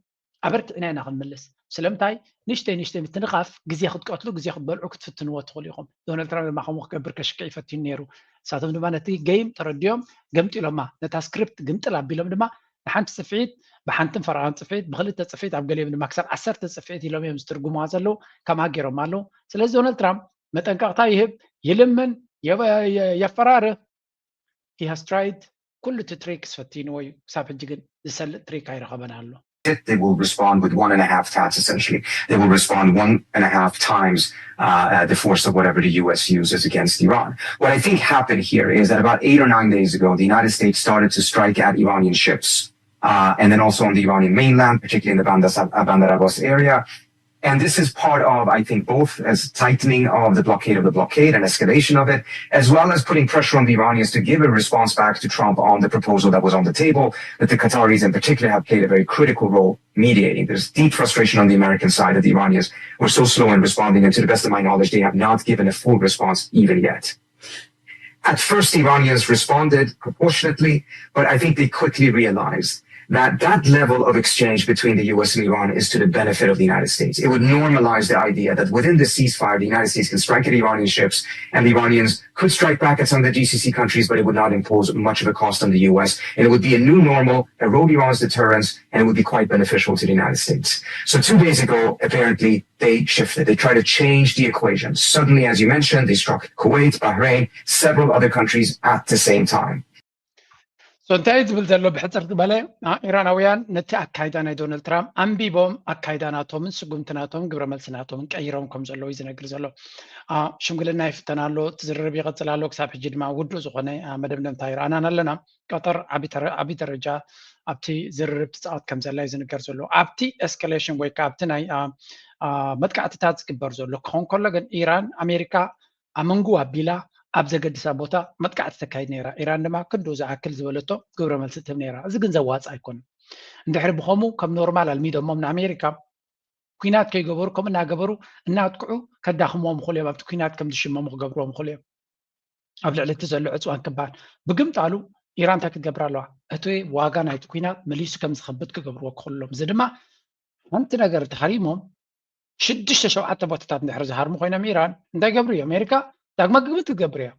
ኣበርቲዕና ኢና ክንምልስ። ስለምንታይ ንእሽተይ ንእሽተይ ምትንኻፍ ግዜ ክትቀትሉ ግዜ ክትበልዑ ክትፍትንዎ ትኽእሉ ኢኹም። ዶናልድ ትራምፕ ድማ ከምኡ ክገብር ከሽክዕ ይፈትዩ ነይሩ። ንሳቶም ድማ ነቲ ገይም ተረዲኦም ገምጢሎማ። ነታ ስክሪፕት ግምጥል ኣቢሎም ድማ ንሓንቲ ፅፍዒት ብሓንትን ፈረቓን ፅፍዒት ብክልተ ፅፍዒት ኣብ ገሊኦም ድማ ክሳብ ዓሰርተ ፅፍዒት ኢሎም እዮም ዝትርጉምዋ ዘለዉ። ከምኣ ገይሮም ኣለዉ። ስለዚ ዶናልድ ትራምፕ መጠንቀቕታ ይህብ፣ ይልምን፣ የፈራርህ። He has tried ኩሉ እቲ ትሪክስ ፈቲንዎ እዩ። ክሳብ ሕጂ ግን ዝሰልጥ ትሪክ ኣይረኸበን ኣሎ። They will respond with one and a half tats, essentially. They will respond one and a half times uh, the force of whatever the U S uses against Iran. What I think happened here is that about eight or nine days ago, the United States started to strike at Iranian ships uh, and then also on the Iranian mainland, particularly in the Bandar, Bandar Abbas area. And this is part of, I think, both as tightening of the blockade of the blockade and escalation of it, as well as putting pressure on the Iranians to give a response back to Trump on the proposal that was on the table that the Qataris in particular have played a very critical role mediating. There's deep frustration on the American side that the Iranians were so slow in responding, and to the best of my knowledge, they have not given a full response even yet. At first, the Iranians responded proportionately, but I think they quickly realized that that level of exchange between the U S and Iran is to the benefit of the United States. It would normalize the idea that within the ceasefire, the United States can strike at Iranian ships and the Iranians could strike back at some of the G C C countries, but it would not impose much of a cost on the U S. And it would be a new normal, erode Iran's deterrence, and it would be quite beneficial to the United States. So two days ago, apparently, they shifted. They tried to change the equation. Suddenly, as you mentioned, they struck Kuwait, Bahrain, several other countries at the same time. So እንታይ እዩ ዝብል ዘሎ ብሕፅር ዝበለ ኢራናውያን ነቲ ኣካይዳ ናይ ዶናልድ ትራምፕ ኣንቢቦም ኣካይዳ ናቶምን ስጉምቲ ናቶምን ግብረ መልሲ ናቶምን ቀይሮም ከም ዘለዉ እዩ ዝነግር ዘሎ። ሽምግልና ይፍተን ኣሎ፣ እቲ ዝርርብ ይቐፅል ኣሎ። ክሳብ ሕጂ ድማ ውዱእ ዝኾነ መደምደምታ ይረኣናን ኣለና። ቀጠር ዓቢ ደረጃ ኣብቲ ዝርርብ ትፃወት ከም ዘላ እዩ ዝንገር ዘሎ። ኣብቲ ኤስካሌሽን ወይ ከዓ ኣብቲ ናይ መጥቃዕትታት ዝግበር ዘሎ ክኸውን ከሎ ግን ኢራን ኣሜሪካ ኣመንጉ ኣቢላ ኣብ ዘገድሳ ቦታ መጥቃዕቲ ተካይድ ነይራ። ኢራን ድማ ክንዱ ዝኣክል ዝበለቶ ግብረ መልሲ ትህብ ነይራ። እዚ ግን ዘዋፅእ ኣይኮነን። እንድሕሪ ብኸምኡ ከም ኖርማል ኣልሚዶሞም ንኣሜሪካ ኩናት ከይገበሩ ከምኡ እናገበሩ እናጥቅዑ ከዳኽምዎም ይኽእሉ እዮም። ኣብቲ ኩናት ከም ዝሽመሙ ክገብርዎም ይኽእሉ እዮም። ኣብ ልዕሊ እቲ ዘሎ ዕፅዋን ክበሃል ብግምጣሉ ኢራን እንታይ ክትገብር ኣለዋ? እቲ ዋጋ ናይቲ ኩናት መሊሱ ከም ዝኸብድ ክገብርዎ ክኽእሉ ኣለዎም። እዚ ድማ ሓንቲ ነገር ተሃሪሞም ሽዱሽተ ሸውዓተ ቦታታት እንድሕር ዝሃርሙ ኮይኖም ኢራን እንታይ ገብሩ እዩ? ኣሜሪካ ዳግመ ግምት ክትገብር እያ።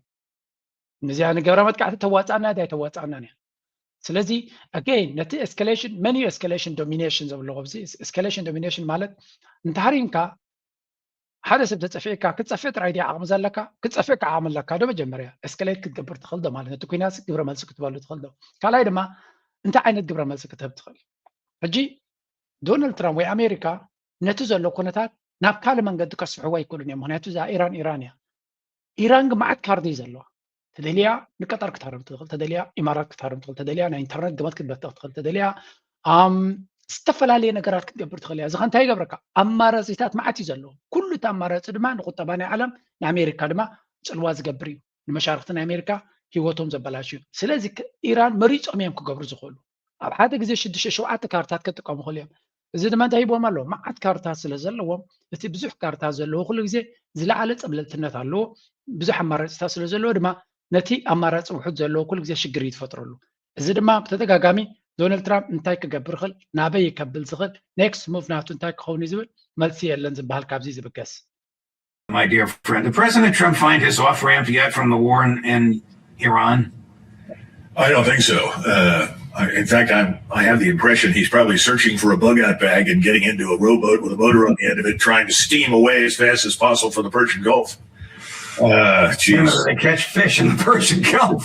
ነዚኣ ንገብራ መጥቃዕቲ ተዋፃእና ዳ ተዋፃእና እያ። ስለዚ ኣገይን ነቲ ኤስካሌሽን መን እዩ ኤስካሌሽን ዶሚኔሽን ዘብለዎ? እዚ ኤስካሌሽን ዶሚኔሽን ማለት እንተሃሪምካ ሓደ ሰብ ተፀፊእካ ክትፀፍእ ጥራይ ድያ ዓቕሚ ዘለካ? ክትፀፍእካ ዓቕሚ ኣለካ ዶ? መጀመርያ ኤስካሌት ክትገብር ትኽእል ዶ ማለት ነቲ ኩናት ግብረ መልሲ ክትበሉ ትኽእል ዶ? ካልኣይ ድማ እንታይ ዓይነት ግብረ መልሲ ክትህብ ትኽእል? ሕጂ ዶናልድ ትራምፕ ወይ ኣሜሪካ ነቲ ዘሎ ኩነታት ናብ ካልእ መንገዲ ከስፍሕዎ ኣይክእሉን እዮም። ምክንያቱ እዛ ኢራን ኢራን እያ። ኢራን ግን መዓት ካርድ እዩ ዘለዋ። ተደልያ ንቀጠር ክትሃርም ትኽእል፣ ተደልያ ኢማራት ክትሃርም ትኽእል፣ ተደልያ ናይ ኢንተርነት ገመድ ክትበተኽ ትኽእል፣ ተደልያ ዝተፈላለየ ነገራት ክትገብር ትኽእል እያ። እዚ ከ እንታይ ይገብረካ? ኣማራፂታት መዓት እዩ ዘለዎ። ኩሉ እቲ ኣማራፂ ድማ ንቁጠባ ናይ ዓለም ንኣሜሪካ ድማ ፅልዋ ዝገብር እዩ። ንመሻርክቲ ናይ ኣሜሪካ ሂወቶም ዘበላሽ እዩ። ስለዚ ኢራን መሪፆም እዮም ክገብሩ ዝኽእሉ። ኣብ ሓደ ግዜ ሽዱሽተ ሸውዓተ ካርታት ክጥቀሙ ይኽእሉ እዮም። እዚ ድማ እንታይ ሂቦም ኣሎ? መዓት ካርታት ስለ ዘለዎም እቲ ብዙሕ ካርታት ዘለዎ ኩሉ ግዜ ዝለዓለ ፀብለልትነት ኣለዎ። ብዙሕ ኣማራፂታት ስለ ዘለዎ ድማ ነቲ ኣማራፂ ውሑድ ዘለዎ ኩሉ ግዜ ሽግር እዩ ዝፈጥረሉ። እዚ ድማ ብተደጋጋሚ ዶናልድ ትራምፕ እንታይ ክገብር ይኽእል፣ ናበይ ከብል ዝኽእል፣ ኔክስት ሙቭ ናቱ እንታይ ክኸውን እዩ ዝብል መልሲ የለን ዝበሃል ካብዚ ዝብገስ። My dear friend, did President Trump find his off ramp yet from the war in, in Iran? I don't think so. Uh, I- in fact, I'm, I have the impression he's probably searching for a bug out bag and getting into a rowboat with a motor on the end of it, trying to steam away as fast as possible from the Persian Gulf. Uh, geez. Remember, they catch fish in the Persian Gulf.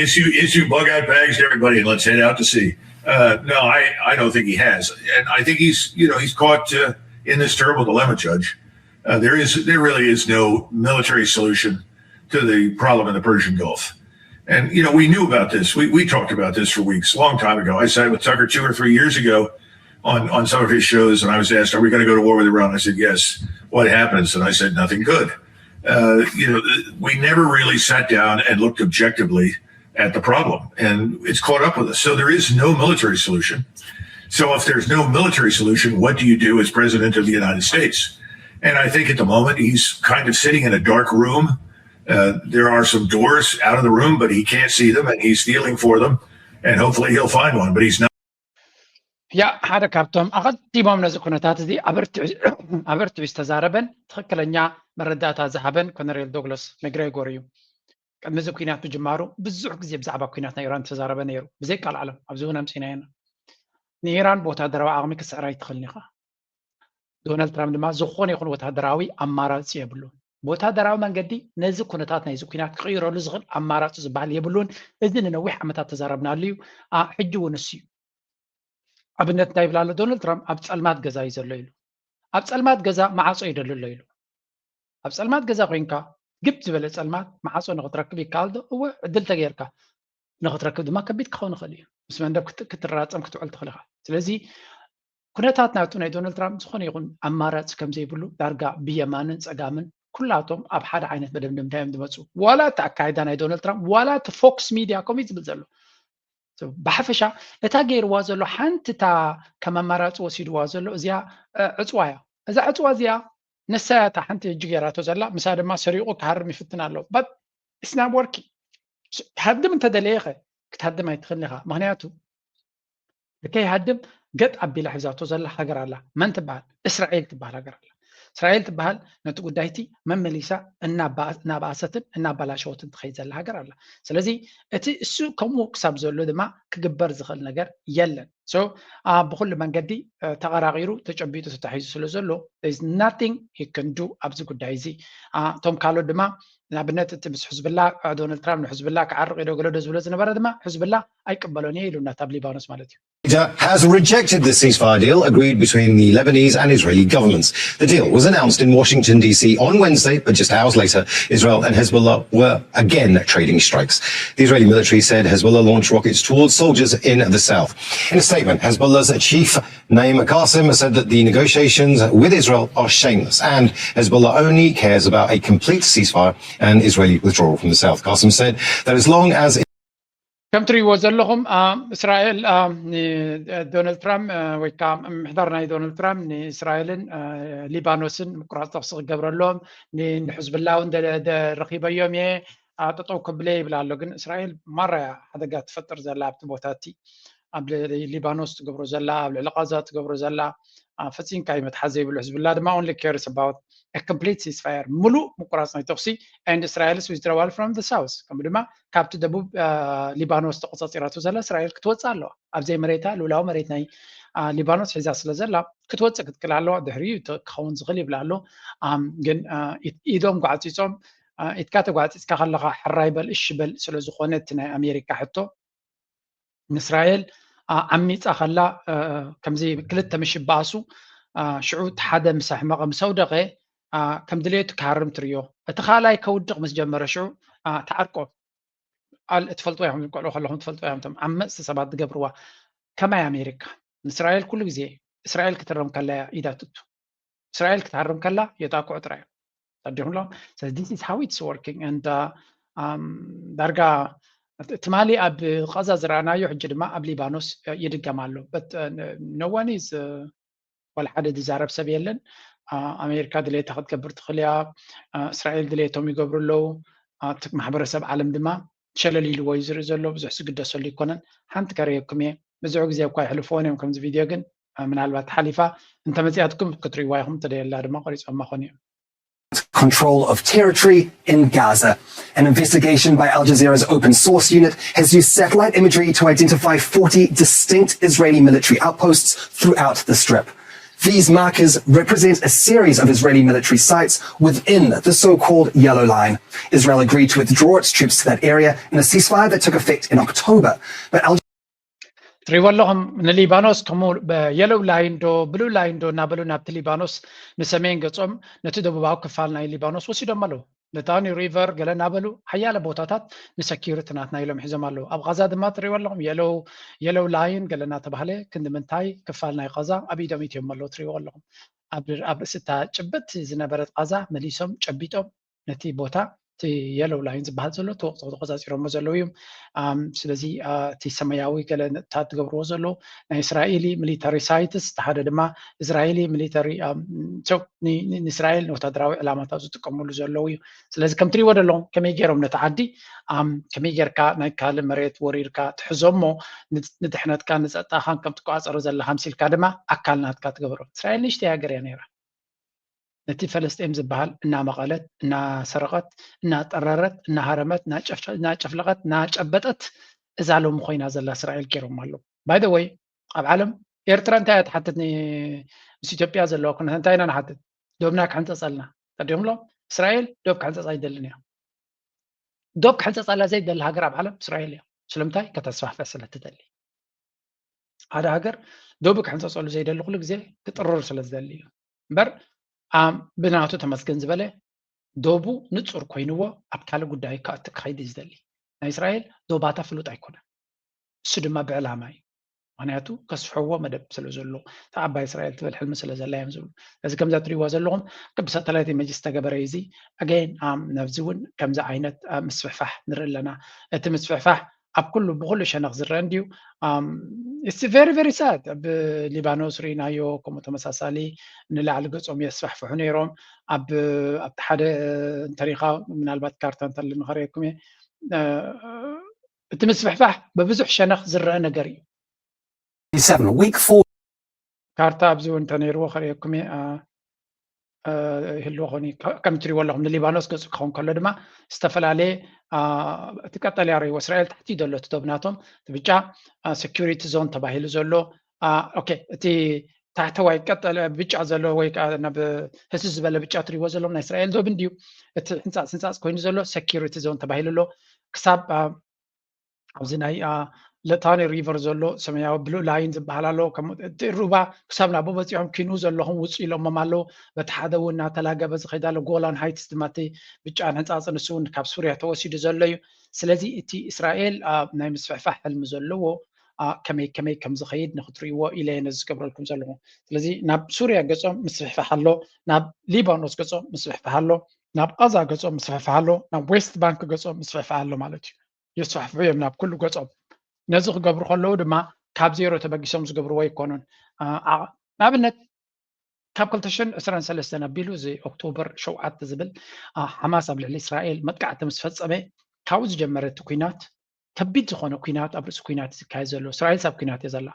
issue issue bug out bags to everybody and let's head out to sea. Uh, no, I, I don't think he has, and I think he's you know he's caught uh, in this terrible dilemma, Judge. Uh, there is there really is no military solution to the problem in the Persian Gulf, and you know we knew about this. We we talked about this for weeks, a long time ago. I sat with Tucker two or three years ago on on some of his shows, and I was asked, "Are we going to go to war with Iran?" I said, "Yes." "What happens?" And I said, "Nothing good." Uh, you know, we never really sat down and looked objectively at the problem, and it's caught up with us. So there is no military solution. So if there's no military solution, what do you do as president of the United States? And I think at the moment he's kind of sitting in a dark room. Uh, there are some doors out of the room, but he can't see them, and he's feeling for them, and hopefully he'll find one. But he's not. ያ ሓደ ካብቶም ኣቐዲሞም ነዚ ኩነታት እዚ ኣበርቲዑ ዝተዛረበን ትኽክለኛ መረዳእታ ዝሃበን ኮነሬል ዶግላስ መግሬጎር እዩ። ቅድሚ እዚ ኩናት ምጅማሩ ብዙሕ ግዜ ብዛዕባ ኩናት ናይ ኢራን ተዛረበ ነይሩ፣ ብዘይ ቃል ዓለም ኣብዚ እውን ኣምፂናዮ ኢና። ንኢራን ብወታደራዊ ዓቕሚ ክትስዕራ ኣይትኽእልን ኢኻ። ዶናልድ ትራምፕ ድማ ዝኾነ ይኹን ወታደራዊ ኣማራፂ የብሉን። ብወታደራዊ መንገዲ ነዚ ኩነታት ናይዚ ኩናት ክቕይረሉ ዝኽእል ኣማራፂ ዝበሃል የብሉን። እዚ ንነዊሕ ዓመታት ተዛረብናሉ እዩ። ሕጂ እውን እሱ እዩ። ኣብነት እንታይ ይብል ኣሎ ዶናልድ ትራምፕ? ኣብ ፀልማት ገዛ እዩ ዘሎ ኢሉ። ኣብ ፀልማት ገዛ መዓፆ ይደሊ ኣሎ ኢሉ። ኣብ ፀልማት ገዛ ኮይንካ ግብ ዝበለ ፀልማት መዓፆ ንክትረክብ ይከኣል ዶ? እወ፣ ዕድል ተገይርካ ንክትረክብ ድማ ከቢድ ክኸውን ይኽእል እዩ። ምስ መንደብ ክትራፀም ክትውዕል ትኽእል ኢኻ። ስለዚ ኩነታት ናቱ ናይ ዶናልድ ትራምፕ ዝኾነ ይኹን ኣማራፂ ከም ዘይብሉ ዳርጋ ብየማንን ፀጋምን ኩላቶም ኣብ ሓደ ዓይነት መደምደምታ እዮም ዝመፁ። ዋላ እቲ ኣካይዳ ናይ ዶናልድ ትራምፕ ዋላ እቲ ፎክስ ሚድያ ከምኡ እዩ ዝብል ዘሎ። ብሓፈሻ ነታ ገይርዋ ዘሎ ሓንቲ እታ ከም ኣማራፂ ወሲድዋ ዘሎ እዚኣ ዕፅዋ እያ። እዛ ዕፅዋ እዚኣ ንሳ እያ እታ ሓንቲ ሕጂ ገይራቶ ዘላ። ምሳ ድማ ሰሪቑ ክሃርም ይፍትን ኣሎ። But it's not working። ሃድም እንተደለየ ኸ ክትሃድም ኣይትኽእልን ኢኻ። ምክንያቱ ከይሃድም ገጥ ኣቢላ ሒዛቶ ዘላ ሃገር ኣላ። መን ትበሃል? እስራኤል ትበሃል ሃገር ኣላ። እስራኤል ትበሃል ነቲ ጉዳይቲ መመሊሳ እናባኣሰትን እናባላሸወትን ትኸይድ ዘላ ሃገር ኣላ። ስለዚ እቲ እሱ ከምኡ ክሳብ ዘሎ ድማ ክግበር ዝኽእል ነገር የለን። ብኩሉ መንገዲ ተቐራቒሩ ተጨቢጡ ተታሒዙ ስለ ዘሎ ናቲንግ ሂ ከን ዱ ኣብዚ ጉዳይ እዚ። እቶም ካልኦት ድማ ንኣብነት እቲ ምስ ሕዝብላ ዶናልድ ትራምፕ ንሕዝብላ ክዓርቕ ኢዶ ገለዶ ዝብሎ ዝነበረ ድማ ሕዝብላ ኣይቅበሎን እየ ኢሉና ኣብ ሊባኖስ ማለት እዩ። Has rejected the ceasefire deal agreed between the Lebanese and Israeli governments. The deal was announced in Washington, D C on Wednesday, but just hours later, Israel and Hezbollah were again trading strikes. The Israeli military said Hezbollah launched rockets towards soldiers in the south. In a statement, Hezbollah's chief Naim Qassem said that the negotiations with Israel are shameless and Hezbollah only cares about a complete ceasefire and Israeli withdrawal from the south. Qassem said that as long as ከም ትሪእዎ ዘለኹም እስራኤል ዶናልድ ትራምፕ ወይ ከዓ ምምሕዳር ናይ ዶናልድ ትራምፕ ንእስራኤልን ሊባኖስን ምቁራፅ ተኽሲ ክገብረሎም ንሕዝብላ እውን ረኺበዮም እየ ጠጠው ክብለ ይብል ኣሎ። ግን እስራኤል ማራያ ሓደጋ ትፈጥር ዘላ ኣብቲ ቦታ እቲ ኣብ ሊባኖስ ትገብሮ ዘላ ኣብ ልዕሊ ቃዛ ትገብሮ ዘላ ፈፂምካ እዩ መትሓዝ ዘይብሉ። ሕዝብላ ድማ only cares about complete ceasefire ምሉእ ምቁራፅ ናይ ተኽሲ and Israel's withdrawal from the south ከምኡ ድማ ካብቲ ደቡብ ሊባኖስ ተቆፃፂራቶ ዘላ እስራኤል ክትወፅእ ኣለዋ። ኣብዘይ መሬታ ልውላዊ መሬት ናይ ሊባኖስ ሒዛ ስለ ዘላ ክትወፅእ ክትክል ኣለዋ። ድሕሪኡ ክኸውን ዝኽእል ይብላ ኣሎ። ግን ኢዶም ጓዕፂፆም ኢድካ ተጓዕፂፅካ ከለካ ሕራይ በል እሺ በል ስለ ዝኾነ እቲ ናይ ኣሜሪካ ሕቶ ንእስራኤል ዓሚፃ ከላ ከምዚ ክልተ ምሽ ይበኣሱ ሽዑ እቲ ሓደ ምስ ኣሕመቐ ምስ ኣውደቐ ከም ድሌቱ ክሃርም ትርዮ። እቲ ካልኣይ ከውድቕ ምስ ጀመረ ሽዑ ትዓርቆ። ትፈልጥዋ ኢኹም፣ ቆልዑ ከለኹም ትፈልጥዋ ኢኹም፣ እቶም ዓመፅቲ ሰባት ዝገብርዋ። ከማይ ኣሜሪካ ንእስራኤል ኩሉ ግዜ እስራኤል ክትረም ከላ እያ ኢዳ ትእቱ። እስራኤል ክትሃርም ከላ የጣቅዑ ጥራይ እዮም። ተረዲኹም ኣለኹም? ስለዚ this is how it's working and ዳርጋ ትማሊ ኣብ ቃዛ ዝረኣናዮ ሕጂ ድማ ኣብ ሊባኖስ ይድገም ኣሎ። No one is ዋላ ሓደ ዝዛረብ ሰብ የለን። ኣሜሪካ ድሌታ ክትገብር ትኽእል እያ። እስራኤል ድሌቶም ይገብሩ ኣለዉ። እቲ ማሕበረሰብ ዓለም ድማ ሸለል ኢልዎ እዩ ዝርኢ ዘሎ። ብዙሕ ዝግደሰሉ ኣይኮነን። ሓንቲ ከርእየኩም እየ። ብዙሕ ግዜ እኳ ይሕልፍዎን እዮም ከምዚ ቪድዮ፣ ግን ምናልባት ሓሊፋ እንተመፂኣትኩም ክትርእይዋ ኢኹም። ተደየላ ድማ ቆሪፆማ ኾን እዮም። Control of territory in Gaza. An investigation by Al Jazeera's open source unit has used satellite imagery to identify forty distinct Israeli military outposts throughout the Strip. These markers represent a series of Israeli military sites within the so-called Yellow Line. Israel agreed to withdraw its troops to that area in a ceasefire that took effect in October, but Al ትሪእዎ ኣለኹም ንሊባኖስ ከምኡ የሎው ላይን ዶ ብሉ ላይን ዶ እናበሉ ናብቲ ሊባኖስ ንሰሜን ገጾም ነቲ ደቡባዊ ክፋል ናይ ሊባኖስ ወሲዶም ኣለዉ። ነታኒ ሪቨር ገለ እናበሉ ሓያለ ቦታታት ንሰኪሪቲ ናትና ኢሎም ሒዞም ኣለዉ። ኣብ ቃዛ ድማ ትሪእዎ ኣለኹም የሎው ላይን ገለ እናተባህለ ክንዲ ምንታይ ክፋል ናይ ቃዛ ኣብ ኢዶም ኢትዮም ኣለዉ ትሪእዎ ኣለኹም። ኣብ ርእሲ እታ ጭብጥ ዝነበረት ቃዛ መሊሶም ጨቢጦም ነቲ ቦታ እቲ የሎው ላይን ዝበሃል ዘሎ ተቆፃፂሮሞ ዘለዉ እዮም። ስለዚ እቲ ሰማያዊ ገለ ነጥብታት ዝገብርዎ ዘለዉ ናይ እስራኤሊ ሚሊተሪ ሳይትስ እቲ ሓደ ድማ እስራኤሊ ሚሊተሪ ንእስራኤል ንወታደራዊ ዕላማታት ዝጥቀምሉ ዘለዉ እዩ። ስለዚ ከም ትሪእዎ ዘለኹም ከመይ ገይሮም ነቲ ዓዲ ከመይ ጌርካ ናይ ካልእ መሬት ወሪርካ ትሕዞ እሞ ንድሕነትካ ንፀጥታኻን ከም ትቆፃፀሮ ዘለካ ምሲልካ ድማ ኣካል ናትካ ትገብሮ። እስራኤል ንእሽተይ ሃገር እያ ነይራ። ነቲ ፈለስጤም ዝበሃል እናመቐለት፣ እናሰረቐት፣ እናጠረረት፣ እናሃረመት፣ እናጨፍለቐት፣ እናጨበጠት እዛ ሎሚ ኮይና ዘላ እስራኤል ገይሮማ ኣለዉ። By the way ኣብ ዓለም ኤርትራ እንታይ እያ ትሓትት? ምስ ኢትዮጵያ ዘለዋ ኩነታት እንታይ ኢና ንሓትት? ዶብና ክሕንፀፀልና ተዲኹም ሎም እስራኤል ዶብ ክሕንፀፅ ኣይደልን እያ። ዶብ ክሕንፀፀላ ዘይደሊ ሃገር ኣብ ዓለም እስራኤል እያ። ስለምንታይ? ከተስፋሕፍሕ ስለ ትደሊ። ሓደ ሃገር ዶቡ ክሕንፀፀሉ ዘይደሊ ኩሉ ግዜ ክጥርር ስለ ዝደሊ እዩ እምበር ብናቱ ተመስገን ዝበለ ዶቡ ንፁር ኮይንዎ ኣብ ካልእ ጉዳይ ክኣቱ ክኸይድ እዩ ዝደሊ። ናይ እስራኤል ዶባታ ፍሉጥ ኣይኮነን። እሱ ድማ ብዕላማ እዩ። ምክንያቱ ከስፍሕዎ መደብ ስለ ዘሎ እታ ዓባይ እስራኤል ትብል ሕልሚ ስለ ዘላ እዮም ዝብሉ። ስለዚ ከምዛ ትሪእዋ ዘለኹም ብሳተላይት ኢመጅ ዝተገበረ እዩ እዚ። ኣገይን ናብዚ እውን ከምዚ ዓይነት ምስፍሕፋሕ ንርኢ ኣለና። እቲ ምስፍሕፋሕ ኣብ ኩሉ ብኩሉ ሸነኽ ዝረአ እንድዩ። It's very very sad። ኣብ ሊባኖስ ርኢናዮ ከምኡ ተመሳሳሊ ንላዕሊ ገጾም የስፋሕፍሑ ነይሮም። ኣብ ኣብቲ ሓደ እንተሪኻ ምናልባት ካርታ እንተልንኸርእየኩም እየ እቲ ምስፍሕፋሕ ብብዙሕ ሸነኽ ዝረአ ነገር እዩ። Seven, week four. ካርታ ኣብዚ እውን እንተነይርዎ ከርእየኩም እየ። ይህልዎ ኾን ከም ትሪእዎ ኣለኹም፣ ንሊባኖስ ገፁ ክኸውን ከሎ ድማ ዝተፈላለየ እቲ ቀጠልያ ርእይዎ እስራኤል ታሕቲ ዘሎ እቲ ዶብ ናቶም እቲ ብጫ security zone ተባሂሉ ዘሎ። ኦኬ፣ እቲ ታሕተዋይ ቀጠለ ብጫ ዘሎ ወይ ከዓ ናብ ህስስ ዝበለ ብጫ ትሪእዎ ዘለኹም ናይ እስራኤል ዶብ እንድዩ። እቲ ሕንፃፅ ሕንፃፅ ኮይኑ ዘሎ security zone ተባሂሉ ኣሎ። ክሳብ ኣብዚ ናይ ሊታኒ ሪቨር ዘሎ ሰማያዊ ብሉ ላይን ዝበሃል ኣሎ። እቲ ሩባ ክሳብ ናብኡ በፂሖም ኪኑ ዘለኹም ውፁ ኢሎሞም ኣለዉ። በቲ ሓደ እውን እናተላገበ ዝኸይድ ኣሎ። ጎላን ሃይትስ ድማ እቲ ብጫ ሕንፃፅ ንሱ እውን ካብ ሱርያ ተወሲዱ ዘሎ እዩ። ስለዚ እቲ እስራኤል ናይ ምስፍሕፋሕ ሕልሚ ዘለዎ ከመይ ከመይ ከም ዝኸይድ ንክትርእይዎ ኢለ እየ ነዚ ዝገብረልኩም ዘለኹ። ስለዚ ናብ ሱርያ ገፆም ምስፍሕፋሕ ኣሎ፣ ናብ ሊባኖስ ገፆም ምስፍሕፋሕ ኣሎ፣ ናብ ቃዛ ገፆም ምስፍሕፋሕ ኣሎ፣ ናብ ዌስት ባንክ ገፆም ምስፍሕፋሕ ኣሎ ማለት እዩ። የስፋሕፍሑ እዮም ናብ ኩሉ ገፆም። ነዚ ክገብሩ ከለዉ ድማ ካብ ዜሮ ተበጊሶም ዝገብርዎ ኣይኮኑን። ንኣብነት ካብ ክልተ ሽሕን ዕስራን ሰለስተን ኣቢሉ እዚ ኦክቶበር ሸውዓተ ዝብል ሓማስ ኣብ ልዕሊ እስራኤል መጥቃዕቲ ምስ ፈፀመ ካብኡ ዝጀመረ እቲ ኩናት ከቢድ ዝኾነ ኩናት ኣብ ርእሲ ኩናት ዝካየድ ዘሎ እስራኤል ሳብ ኩናት እየ ዘላ።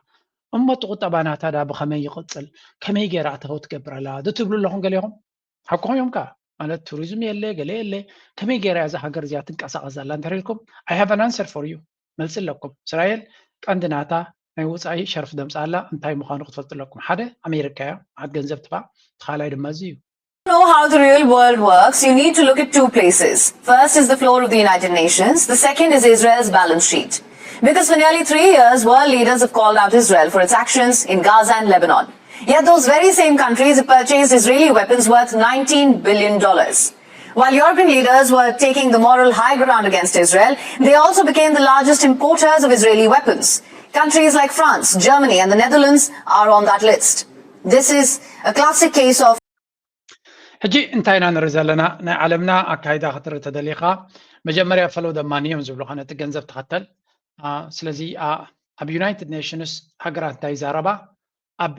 እሞ እቲ ቁጠባ ናታ ዳ ብኸመይ ይቕፅል፣ ከመይ ገይራ ኣታዊ ትገብር ኣላ ዶ ትብሉ ኣለኹም ገሊኹም? ሓቅኹም እዮም ከዓ ማለት ቱሪዝም የለ ገለ የለ፣ ከመይ ገይራ እያ እዛ ሃገር እዚኣ ትንቀሳቐስ ዘላ እንድሕር ኢልኩም I have an answer for you። መልሲ ኣለኩም። እስራኤል ቀንዲ ናታ ናይ ወፃኢ ሸርፊ ደምፃ ኣላ እንታይ ምዃኑ ክትፈልጡ ኣለኩም። ሓደ ኣሜሪካ እያ፣ መዓት ገንዘብ ትባ፣ እቲ ካልኣይ ድማ እዚ እዩ። Know how the real world works, you need to look at two places. First is the floor of the United Nations, the second is Israel's balance sheet. Because for nearly three years, world leaders have called out Israel for its actions in Gaza and Lebanon. Yet those very same countries have purchased Israeli weapons worth nineteen billion dollars. While European leaders were taking the moral high ground against Israel, they also became the largest importers of Israeli weapons. Countries like France, Germany, and the Netherlands are on that list. This is a classic case of ሕጂ እንታይ ኢና ንርኢ ዘለና? ናይ ዓለምና ኣካይዳ ክትርኢ ተደሊኻ መጀመርያ ፈለው ደማኒ እዮም ዝብሉኻ፣ ነቲ ገንዘብ ተኸተል። ስለዚ ኣብ ዩናይትድ ኔሽንስ ሃገራት እንታይ ይዛረባ፣ ኣብ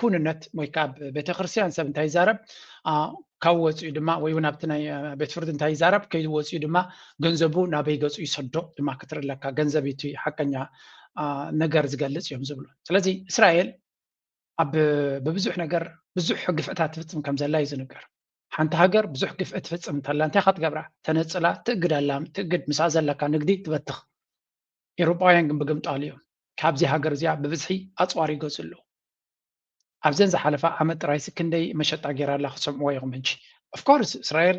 ኩንነት ወይ ከዓ ኣብ ቤተክርስትያን ሰብ እንታይ ይዛረብ ካብ ወፂኡ ድማ ወይ እውን ኣብቲ ናይ ቤት ፍርዲ እንታይ ይዛረብ ከይወፂኡ ድማ ገንዘቡ ናበይ ገፁ ይሰዶ ድማ ክትርኢ ኣለካ። ገንዘብ እቲ ሓቀኛ ነገር ዝገልፅ እዮም ዝብሉ። ስለዚ እስራኤል ኣብ ብብዙሕ ነገር ብዙሕ ግፍዕታት ትፍፅም ከም ዘላ እዩ ዝንገር። ሓንቲ ሃገር ብዙሕ ግፍዒ ትፍፅም እንተላ እንታይ ኢኻ ትገብራ? ተነፅላ ትእግድ ኣላ። ትእግድ ምስኣ ዘለካ ንግዲ ትበትኽ። ኤውሮጳውያን ግን ብግምጣሉ እዮም ካብዚ ሃገር እዚኣ ብብዝሒ ኣፅዋር ይገዝኡ ኣለዉ። ኣብዘን ዝሓለፋ ዓመት ጥራይሲ ክንደይ መሸጣ ገይራ ኣላ ክትሰምዕዎ ኢኹም። ሕጂ ኦፍኮርስ እስራኤል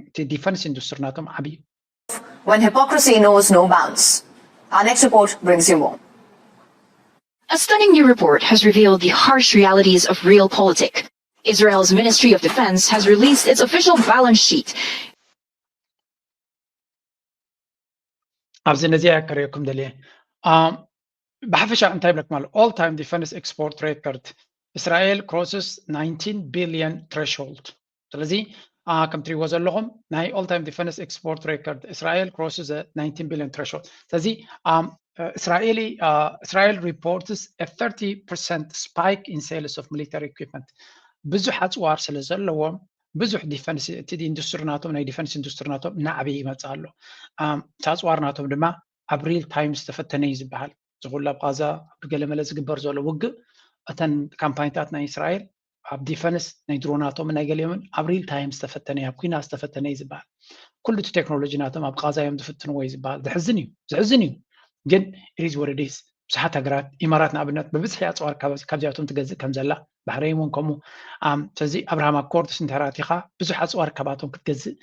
እቲ ዲፈንስ ኢንዱስትሪ ናቶም ዓብዪ እዩ። When hypocrisy knows no bounds. Our next report brings you more. A stunning new report has revealed the harsh realities of realpolitik. Israel's Ministry of Defense has released its official balance sheet. ኣብዚ ነዚኣ ከርእየኩም ደልየ። ብሓፈሻ እንታይ ይብለኩም ኣሎ? All time defense export record እስራኤል crosses nineteen billion threshold። ስለዚ ከም ትሪእዎ ዘለኹም ናይ all time defense export record እስራኤል crosses nineteen billion threshold። ስለዚ እስራኤሊ Israel reports a thirty percent spike in sales of military equipment። ብዙሕ ኣፅዋር ስለ ዘለዎም ብዙሕ ዲፈንስ እቲ ኢንዱስትሪ ናቶም ናይ ዲፈንስ ኢንዱስትሪ ናቶም እናዓበየ ይመፅእ ኣሎ። እቲ ኣፅዋር ናቶም ድማ ኣብ ሪል ታይም ዝተፈተነ እዩ ዝበሃል። እዚ ኩሉ ኣብ ቃዛ ብገለመለ ዝግበር ዘሎ ውግእ እተን ካምፓኒታት ናይ እስራኤል ኣብ ዲፈንስ ናይ ድሮናቶምን ናይ ገሊኦምን ኣብ ሪል ታይም ዝተፈተነ እዩ፣ ኣብ ኩናት ዝተፈተነ እዩ ዝበሃል። ኩሉ እቲ ቴክኖሎጂ ናቶም ኣብ ቃዛ እዮም ዝፍትንዎ እዩ ዝበሃል። ዘሕዝን እዩ፣ ዘሕዝን እዩ። ግን it is what it is። ብዙሓት ሃገራት ኢማራት ንኣብነት ብብዝሒ ኣፅዋር ካብዚኣቶም ትገዝእ ከም ዘላ፣ ባሕረይን እውን ከምኡ። ስለዚ ኣብርሃም ኣኮርድስ እንድሕር ኣቲኻ ብዙሕ ኣፅዋር ካብኣቶም ክትገዝእ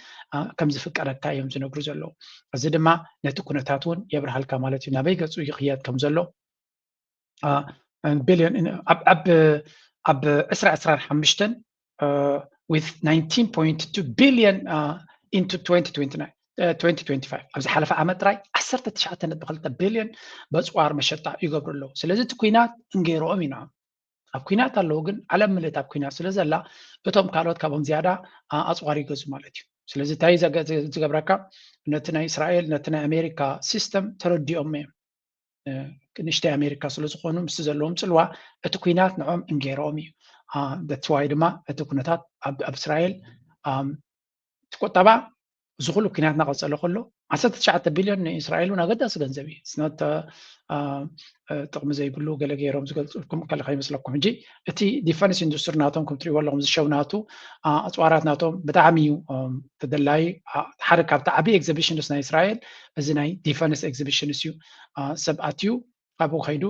ከም ዝፍቀደካ እዮም ዝነግሩ ዘለዉ። እዚ ድማ ነቲ ኩነታት እውን የብርሃልካ ማለት እዩ፣ ናበይ ገፁ ይኽየድ ከም ዘሎ። ቢልዮን ኣብ ዕስራ ዕስራን ሓሙሽተን with nineteen point two billion into twenty twenty-nine ኣብዚ ሓለፈ ዓመት ጥራይ ዓሰርተ ትሽዓተ ነጥቢ ክልተ ቢልዮን በፅዋር መሸጣ ይገብሩ ኣለዉ። ስለዚ እቲ ኩናት እንገይሮኦም ኢና ኣብ ኩናት ኣለዉ፣ ግን ዓለም ምልእት ኣብ ኩናት ስለ ዘላ እቶም ካልኦት ካብኦም ዝያዳ ኣፅዋር ይገዙ ማለት እዩ። ስለዚ እንታይ ዝገብረካ ነቲ ናይ እስራኤል ነቲ ናይ ኣሜሪካ ሲስተም ተረዲኦም እዮም። ንእሽተይ ኣሜሪካ ስለ ዝኾኑ ምስቲ ዘለዎም ፅልዋ እቲ ኩናት ንዖም እንገይሮኦም እዩ። ደትዋይ ድማ እቲ ኩነታት ኣብ እስራኤል እቲ ቁጠባ እዚ ኩሉ ኩናት እናቐፀለ ከሎ ዓሰርተ ትሽዓተ ቢልዮን ንእስራኤል እውን ኣገዳሲ ገንዘብ እዩ። ስነት ጥቕሚ ዘይብሉ ገለ ገይሮም ዝገልፅልኩም ከለ ከይመስለኩም። ሕጂ እቲ ዲፈንስ ኢንዱስትሪ ናቶም ከም ትሪእዎ ኣለኹም ዝሸው ናቱ ኣፅዋራት ናቶም ብጣዕሚ እዩ ተደላይ። ሓደ ካብቲ ዓብዪ ኤግዚቢሽንስ ናይ እስራኤል እዚ ናይ ዲፈንስ ኤግዚቢሽንስ እዩ። ሰብ ኣትዩ ካብኡ ከይዱ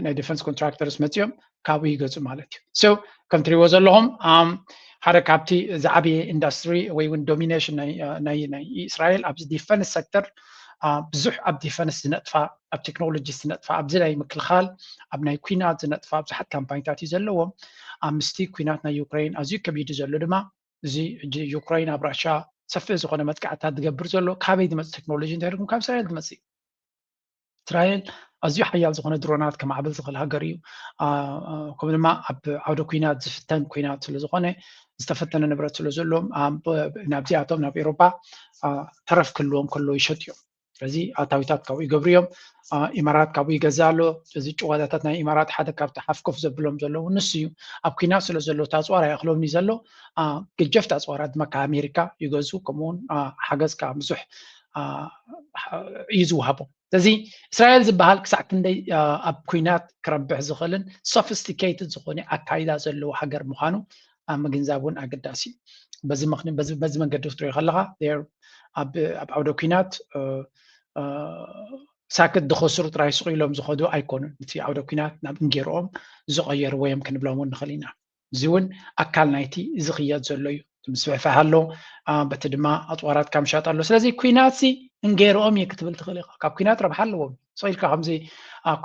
ናይ ዲፈንስ ኮንትራክተርስ መፂኦም ካብኡ ይገፁ ማለት እዩ። ሶ ከም ትሪእዎ ዘለኹም ሓደ ካብቲ ዝዓበየ ኢንዱስትሪ ወይ እውን ዶሚኔሽን ናይ እስራኤል ኣብዚ ዲፈንስ ሴክተር ብዙሕ ኣብ ዲፈንስ ዝነጥፋ ኣብ ቴክኖሎጂ ዝነጥፋ ኣብዚ ናይ ምክልኻል ኣብ ናይ ኩናት ዝነጥፋ ብዙሓት ካምፓኒታት እዩ ዘለዎም። ኣብ ምስቲ ኩናት ናይ ዩክሬን ኣዝዩ ከቢዱ ዘሎ ድማ እዚ ዩክሬን ኣብ ራሻ ሰፊሕ ዝኾነ መጥቃዕታት ዝገብር ዘሎ ካበይ ዝመፅእ ቴክኖሎጂ እንታይ ኢልኩም ካብ እስራኤል ዝመፅእ እስራኤል ኣዝዩ ሓያል ዝኾነ ድሮናት ከማዕብል ዝኽእል ሃገር እዩ። ከምኡ ድማ ኣብ ዓውደ ኩናት ዝፍተን ኩናት ስለ ዝኾነ ዝተፈተነ ንብረት ስለ ዘለዎም ናብዚኣቶም ናብ ኤሮፓ ተረፍ ክህልዎም ከሎ ይሸጡ እዮም። ስለዚ ኣታዊታት ካብኡ ይገብሩ እዮም። ኢማራት ካብኡ ይገዛ ኣሎ። እዚ ጭዋዳታት ናይ ኢማራት ሓደ ካብቲ ሓፍኮፍ ዘብሎም ዘለዉ ንሱ እዩ። ኣብ ኩናት ስለ ዘሎ ታፅዋር ኣይኣኽሎም እዩ ዘሎ። ገጀፍ ታፅዋራት ድማ ካብ ኣሜሪካ ይገዙ ከምኡውን ሓገዝ ከዓ ብዙሕ እዩ ዝወሃቦም። ስለዚ እስራኤል ዝበሃል ክሳዕ ክንደይ ኣብ ኩናት ክረብሕ ዝኽእልን ሶፊስቲኬትድ ዝኾነ ኣካይዳ ዘለዎ ሃገር ምዃኑ ኣብ ምግንዛብ እውን ኣገዳሲ እዩ። በዚ መንገዲ ክትሪኦ ከለካ ኣብ ዓውደ ኩናት ሳክት ዝኸስሩ ጥራይ ስቕ ኢሎም ዝኸዱ ኣይኮኑን። እቲ ዓውደ ኩናት ናብ እንጌርኦም ዝቐየርዎ እዮም ክንብሎም እውን ንኽእል ኢና። እዚ እውን ኣካል ናይቲ ዝኽየድ ዘሎ እዩ። ምስፍሕፋሕ ኣሎ፣ በቲ ድማ ኣፅዋራት ካብ ምሻጥ ኣሎ። ስለዚ ኩናት ሲ እንጌርኦም እዩ ክትብል ትኽእል ኢኻ። ካብ ኩናት ረብሓ ኣለዎም። ስቕ ኢልካ ከምዚ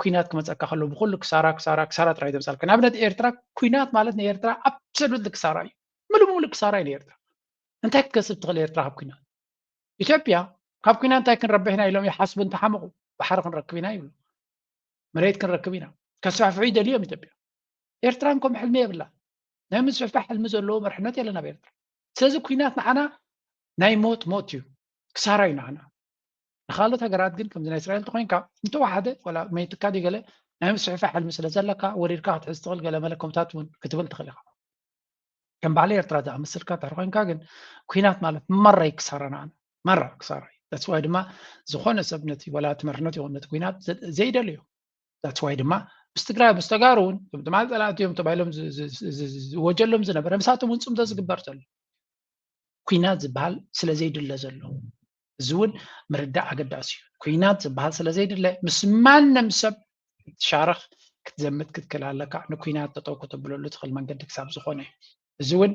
ኩናት ክመፀካ ከሎ ብኩሉ ክሳራ ክሳራ ክሳራ ጥራይ ዘምፃልካ። ንኣብነት ኤርትራ ኩናት ማለት ንኤርትራ ኣብሰሉት ክሳራ እዩ። ምሉእ ብምሉእ ክሳራ እዩ ንኤርትራ። እንታይ ክትከስብ ትኽእል ኤርትራ ካብ ኩናት? ኢትዮጵያ ካብ ኩናት እንታይ ክንረብሕ ኢና ኢሎም ይሓስቡ እንተሓመቑ ባሕሪ ክንረክብ ኢና ይብሉ። መሬት ክንረክብ ኢና ከስፋሕፍሑ ይደልዩ እዮም ኢትዮጵያ። ኤርትራ እንኮም ሕልሚ የብላ። ናይ ምስፍሕፋሕ ሕልሚ ዘለዎ መርሕነት የለን ኣብ ኤርትራ። ስለዚ ኩናት ንዓና ናይ ሞት ሞት እዩ፣ ክሳራ እዩ ንዓና። ንካልኦት ሃገራት ግን ከምዚ ናይ እስራኤል ተኮይንካ እንተወሓደ ዋላ መይትካ ድዩ ገለ ናይ ምስፍሕፋሕ ሕልሚ ስለ ዘለካ ወሪድካ ክትሕዝ ትኽእል ገለ መለ ከምታት እውን ክትብል ትኽእል ኢኻ። ከም በዓል ኤርትራ ዝኣመስልካ ድሕሪ ኮይንካ ግን ኩናት ማለት መራ እዩ ክሳራ ንዓና መራ ክሳራ እዩ። That's why ድማ ዝኾነ ሰብ ነቲ ዋላ እቲ መርሕነት ይኹን ነቲ ኩናት ዘይደልዮ። That's why ድማ ምስ ትግራይ ምስ ተጋሩ እውን ትማል ፀላእቲ እዮም ተባሂሎም ዝወጀሎም ዝነበረ ምሳቶም እውን ፅምዶ ዝግበር ዘሎ ኩናት ዝበሃል ስለ ዘይድለ ዘሎ እዚ እውን ምርዳእ ኣገዳሲ እዩ። ኩናት ዝበሃል ስለ ዘይድለ ምስ ማንም ሰብ ክትሻረኽ ክትዘምት ክትክእል ኣለካ። ንኩናት ጠጠው ከተብለሉ ትኽእል መንገዲ ክሳብ ዝኾነ እዩ። እዚ እውን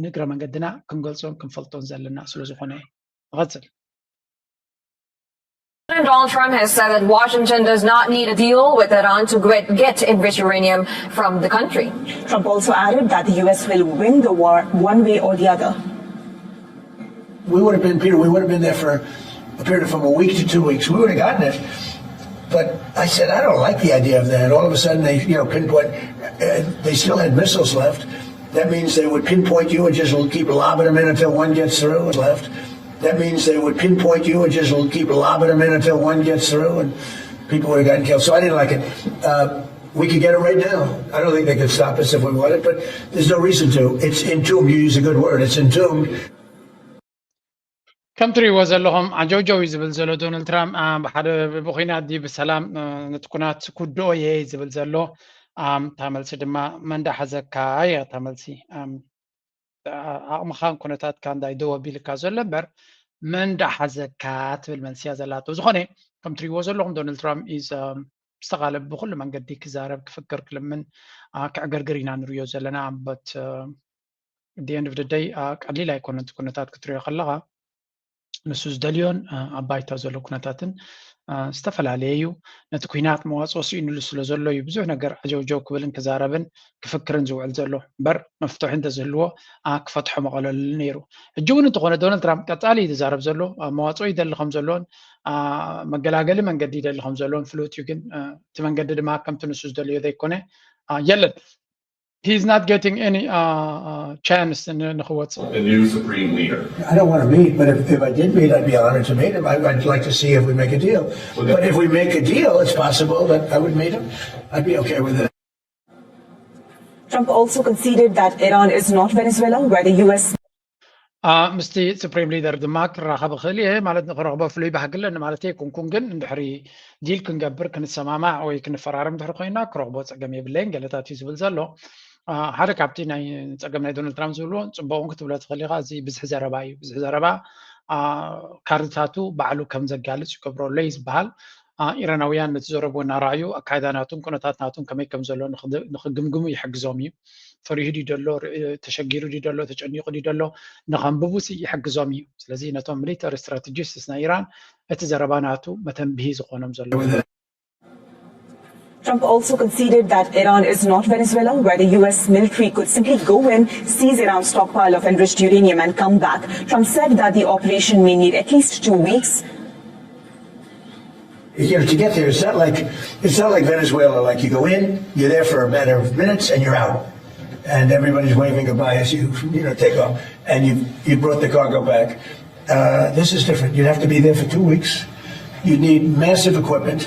ንእግረ መንገድና ክንገልፆን ክንፈልጦን ዘለና ስለ ዝኾነ እዩ። ንቐፅል። President Donald Trump has said that Washington does not need a deal with Iran to get, get enriched uranium from the country. Trump also added that the U S will win the war one way or the other. We would have been, Peter, we would have been there for a period of from a week to two weeks. We would have gotten it. But I said, I don't like the idea of that. All of a sudden, they, you know, pinpoint, uh, they still had missiles left. That means they would pinpoint you and just keep lobbing them in until one gets through and left. That means they would pinpoint you and just keep lobbing them in until one gets through and people would have gotten killed. So I didn't like it. Uh, we could get it right now. I don't think they could stop us if we wanted, but there's no reason to. It's entombed. You use a good word. It's entombed. ከም ትሪእዎ ዘለኹም ዓጀውጀው እዩ ዝብል ዘሎ ዶናልድ ትራምፕ። ብሓደ ብኹናት ድዩ ብሰላም ነቲ ኩናት ክውድኦ እየ እዩ ዝብል ዘሎ። እታ መልሲ ድማ መን ዳሓዘካ እያ እታ መልሲ። ዓቕምኻን ኩነታትካ እንታይ ደው ኣቢልካ ዘሎ እምበር መን ዳሓዘካ ትብል መልሲ እያ ዘላቶ። ዝኾነ ከም ትሪእዎ ዘለኹም ዶናልድ ትራምፕ is ብዝተኻለ ብኩሉ መንገዲ ክዛረብ ክፍክር ክልምን ክዕግርግር ኢና ንሪኦ ዘለና። But at the end of the day ቀሊል ኣይኮነን እቲ ኩነታት ክትሪኦ ከለኻ ንሱ ዝደልዮን ኣብ ባይታ ዘሎ ኩነታትን ዝተፈላለየ እዩ። ነቲ ኩናት መዋፅኦ ስኢኑሉ ስለ ዘሎ እዩ ብዙሕ ነገር ዓጀውጀው ክብልን ክዛረብን ክፍክርን ዝውዕል ዘሎ እምበር መፍትሒ እንተዝህልዎ ክፈትሖ መቐለሉ ነይሩ። ሕጂ እውን እንተኾነ ዶናልድ ትራምፕ ቀፃሊ እዩ ዝዛረብ ዘሎ። መዋፅኦ ይደሊ ከም ዘሎን መገላገሊ መንገዲ ይደሊ ከም ዘሎን ፍሉጥ እዩ። ግን እቲ መንገዲ ድማ ከምቲ ንሱ ዝደልዮ ዘይኮነ የለን። He's not getting any uh, uh, chance ንክወፅእ። The new supreme leader. I don't want to meet, but if, if I did meet, I'd be honored to meet him. I, I'd like to see if we make a deal. But if we make a deal, it's possible that I would meet him. I'd be okay with it. Trump also conceded that Iran is not Venezuela, where the U S ምስቲ ሱፕሪም ሊደር ድማ ክራኸብ እኽእል እየ ማለት ንክረኽቦ ፍሉይ ባህጊ ኣለኒ ማለት ኣይኮንኩን፣ ግን እንድሕሪ ዲል ክንገብር ክንሰማማዕ ወይ ክንፈራረም እንድሕሪ ኮይና ክረኽቦ ፀገም የብለይን ገለታት እዩ ዝብል ዘሎ። ሓደ ካብቲ ናይ ፀገም ናይ ዶናልድ ትራምፕ ዝብልዎ ፅቡቕ ክትብሎ ትኽእል ኢኻ። እዚ ብዝሒ ዘረባ እዩ። ብዝሒ ዘረባ ካርድታቱ ባዕሉ ከም ዘጋልፅ ይገብሮ ኣሎ እዩ ዝበሃል። ኢራናውያን ነቲ ዘረብዎ እናረኣዩ ኣካይዳ ናቱን ኩነታት ናቱን ከመይ ከም ዘሎ ንክግምግሙ ይሕግዞም እዩ። ፈሪሁ ድዩ ደሎ፣ ተሸጊሩ ድዩ ደሎ፣ ተጨኒቑ ድዩ ደሎ ንኸንብቡ ሲ ይሕግዞም እዩ። ስለዚ ነቶም ሚሊተሪ ስትራቴጂስትስ ናይ ኢራን እቲ ዘረባ ናቱ መተንብሂ ዝኾኖም ዘሎ። Trump also conceded that Iran is not Venezuela, where the U S military could simply go in, seize Iran's stockpile of enriched uranium, and come back. Trump said that the operation may need at least two weeks. You know, to get there, it's not like it's not like Venezuela. Like you go in, you're there for a matter of minutes, and you're out, and everybody's waving goodbye as you you know take off, and you you brought the cargo back. Uh, this is different. You'd have to be there for two weeks. You need massive equipment.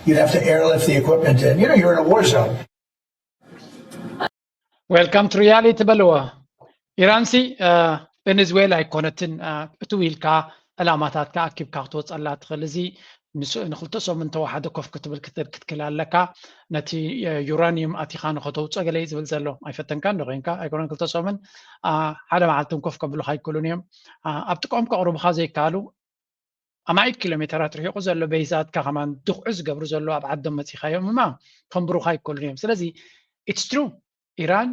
You'd have to airlift the equipment, and you know you're in a war zone. Welcome to reality በልዎ። ኢራንሲ ቬኔዝዌላ ኣይኮነትን። እትው ኢልካ ዕላማታትካ ኣኪብካ ክትወፀላ ትኽእል። እዚ ንክልተ ሰሙን እንተወሓደ ኮፍ ክትብል ክትክል ኣለካ። ነቲ ዩራኒየም ኣቲኻ ንኸተውፀ ገለ እዩ ዝብል ዘሎ። ኣይፈተንካ እንዶ ኮይንካ ኣይኮነን ክልተ ሰሙን፣ ሓደ መዓልትን ኮፍ ከብሉኻ ኣይክእሉን እዮም። ኣብ ጥቃኦም ከቕርቡኻ ዘይከኣሉ ኣማኢት ኪሎ ሜተራት ርሒቑ ዘሎ በይዛትካ ከማን ድኽዑ ዝገብሩ ዘሎ ኣብ ዓዶም መፂኻዮም እማ ከንብሩኻ ኣይክእሉን እዮም። ስለዚ it's true ኢራን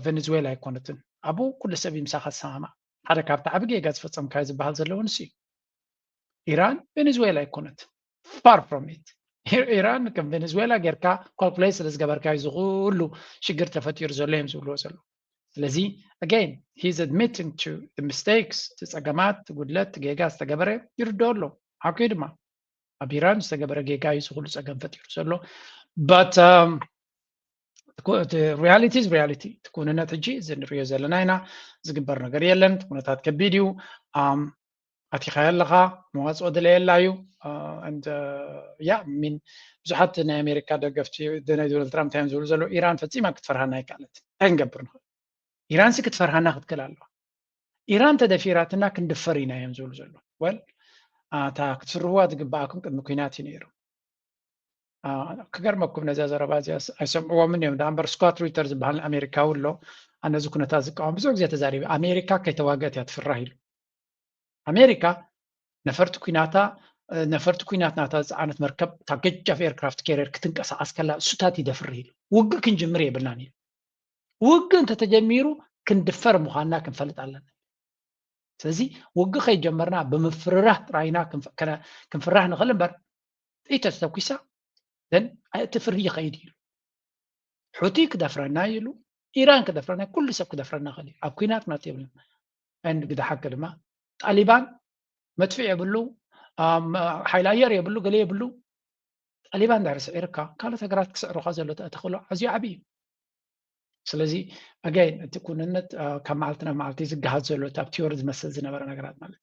ቬኔዝዌላ ኣይኮነትን። ኣብኡ ኩሉ ሰብ እዩ ምሳኻ ዝሰማማዕ። ሓደ ካብቲ ዓቢ ጌጋ ዝፈፀምካዮ ዝበሃል ዘለውን እሱ እዩ። ኢራን ቬኔዝዌላ ኣይኮነትን። Far from it. ኢራን ከም ቬኔዝዌላ ጌርካ ካልኩሌት ስለ ዝገበርካዩ ዝኩሉ ሽግር ተፈጢሩ ዘሎ እዮም ዝብልዎ ዘሎ። ስለዚ again he's admitting to the mistakes፣ እቲ ፀገማት፣ እቲ ጉድለት፣ እቲ ጌጋ ዝተገበረ ይርድኦ ኣሎ። ሓቂ ድማ ኣብ ኢራን ዝተገበረ ጌጋ እዩ ዝኩሉ ፀገም ፈጢሩ ዘሎ። But reality is reality። እቲ ኩንነት ሕጂ እዚ ንሪኦ ዘለና ኢና። ዝግበር ነገር የለን። እቲ ኩነታት ከቢድ እዩ። ኣቲኻዮ ኣለኻ፣ መዋፅኦ ድለየላ እዩ። ያ ሚን ብዙሓት ናይ ኣሜሪካ ደገፍቲ ናይ ዶናልድ ትራምፕ እንታይ እዮም ዝብሉ ዘለዉ? ኢራን ፈፂማ ክትፈርሃና ኣይከኣለት። እንታይ ክንገብር ንኽእል? ኢራንሲ ክትፈርሃና ክትክእል ኣለዋ። ኢራን ተደፊራትና ክንድፈር ኢና እዮም ዝብሉ ዘለዉ። ወል እታ ክትፍርህዋ ዝግበኣኩም ቅድሚ ኩናት እዩ ነይሩ። ክገርመኩም ነዛ ዘረባ እዚኣ ኣይሰምዕዎምን እዮም። ዳ እምበር ስኳት ሪተር ዝበሃል ኣሜሪካዊ ኣሎ። ኣነ እዚ ኩነታት ዝቃወም ብዙሕ ግዜ ተዛሪበ። ኣሜሪካ ከይተዋገት እያ ትፍራህ ኢሉ። ኣሜሪካ ነፈርቲ ኩናታ ነፈርቲ ኩናት ናታ ዝፀዓነት መርከብ እታ ገጃፍ ኤርክራፍት ኬሪየር ክትንቀሳቐስ ከላ እሱታት ይደፍርህ ኢሉ። ውግእ ክንጅምር የብልናን ኢሉ። ውግእ እንተተጀሚሩ ክንድፈር ምዃንና ክንፈልጥ ኣለና። ስለዚ ውግእ ከይጀመርና ብምፍርራህ ጥራይና ክንፍራህ ንኽእል እምበር ጥይት ተተኩሳ ን እቲ ፍርሂ ይኸይድ እዩ። ሑቲ ክደፍረና ኢሉ፣ ኢራን ክደፍረና፣ ኩሉ ሰብ ክደፍረና ይኽእል እዩ። ኣብ ኩናት ኩናት የብልና። ንግዲ ሓቂ ድማ ጣሊባን መጥፍእ የብሉ፣ ሓይሊ ኣየር የብሉ፣ ገለ የብሉ። ጣሊባን ድሕሪ ስዒርካ ካልኦት ሃገራት ክስዕሩካ ዘሎ ተእተኽሎ ኣዝዩ ዓብዪ እዩ። ስለዚ ኣጋይን እቲ ኩንነት ካብ መዓልቲ ናብ መዓልቲ ዝገሃድ ዘሎ ኣብ ቲዮሪ ዝመስል ዝነበረ ነገራት ማለት እዩ።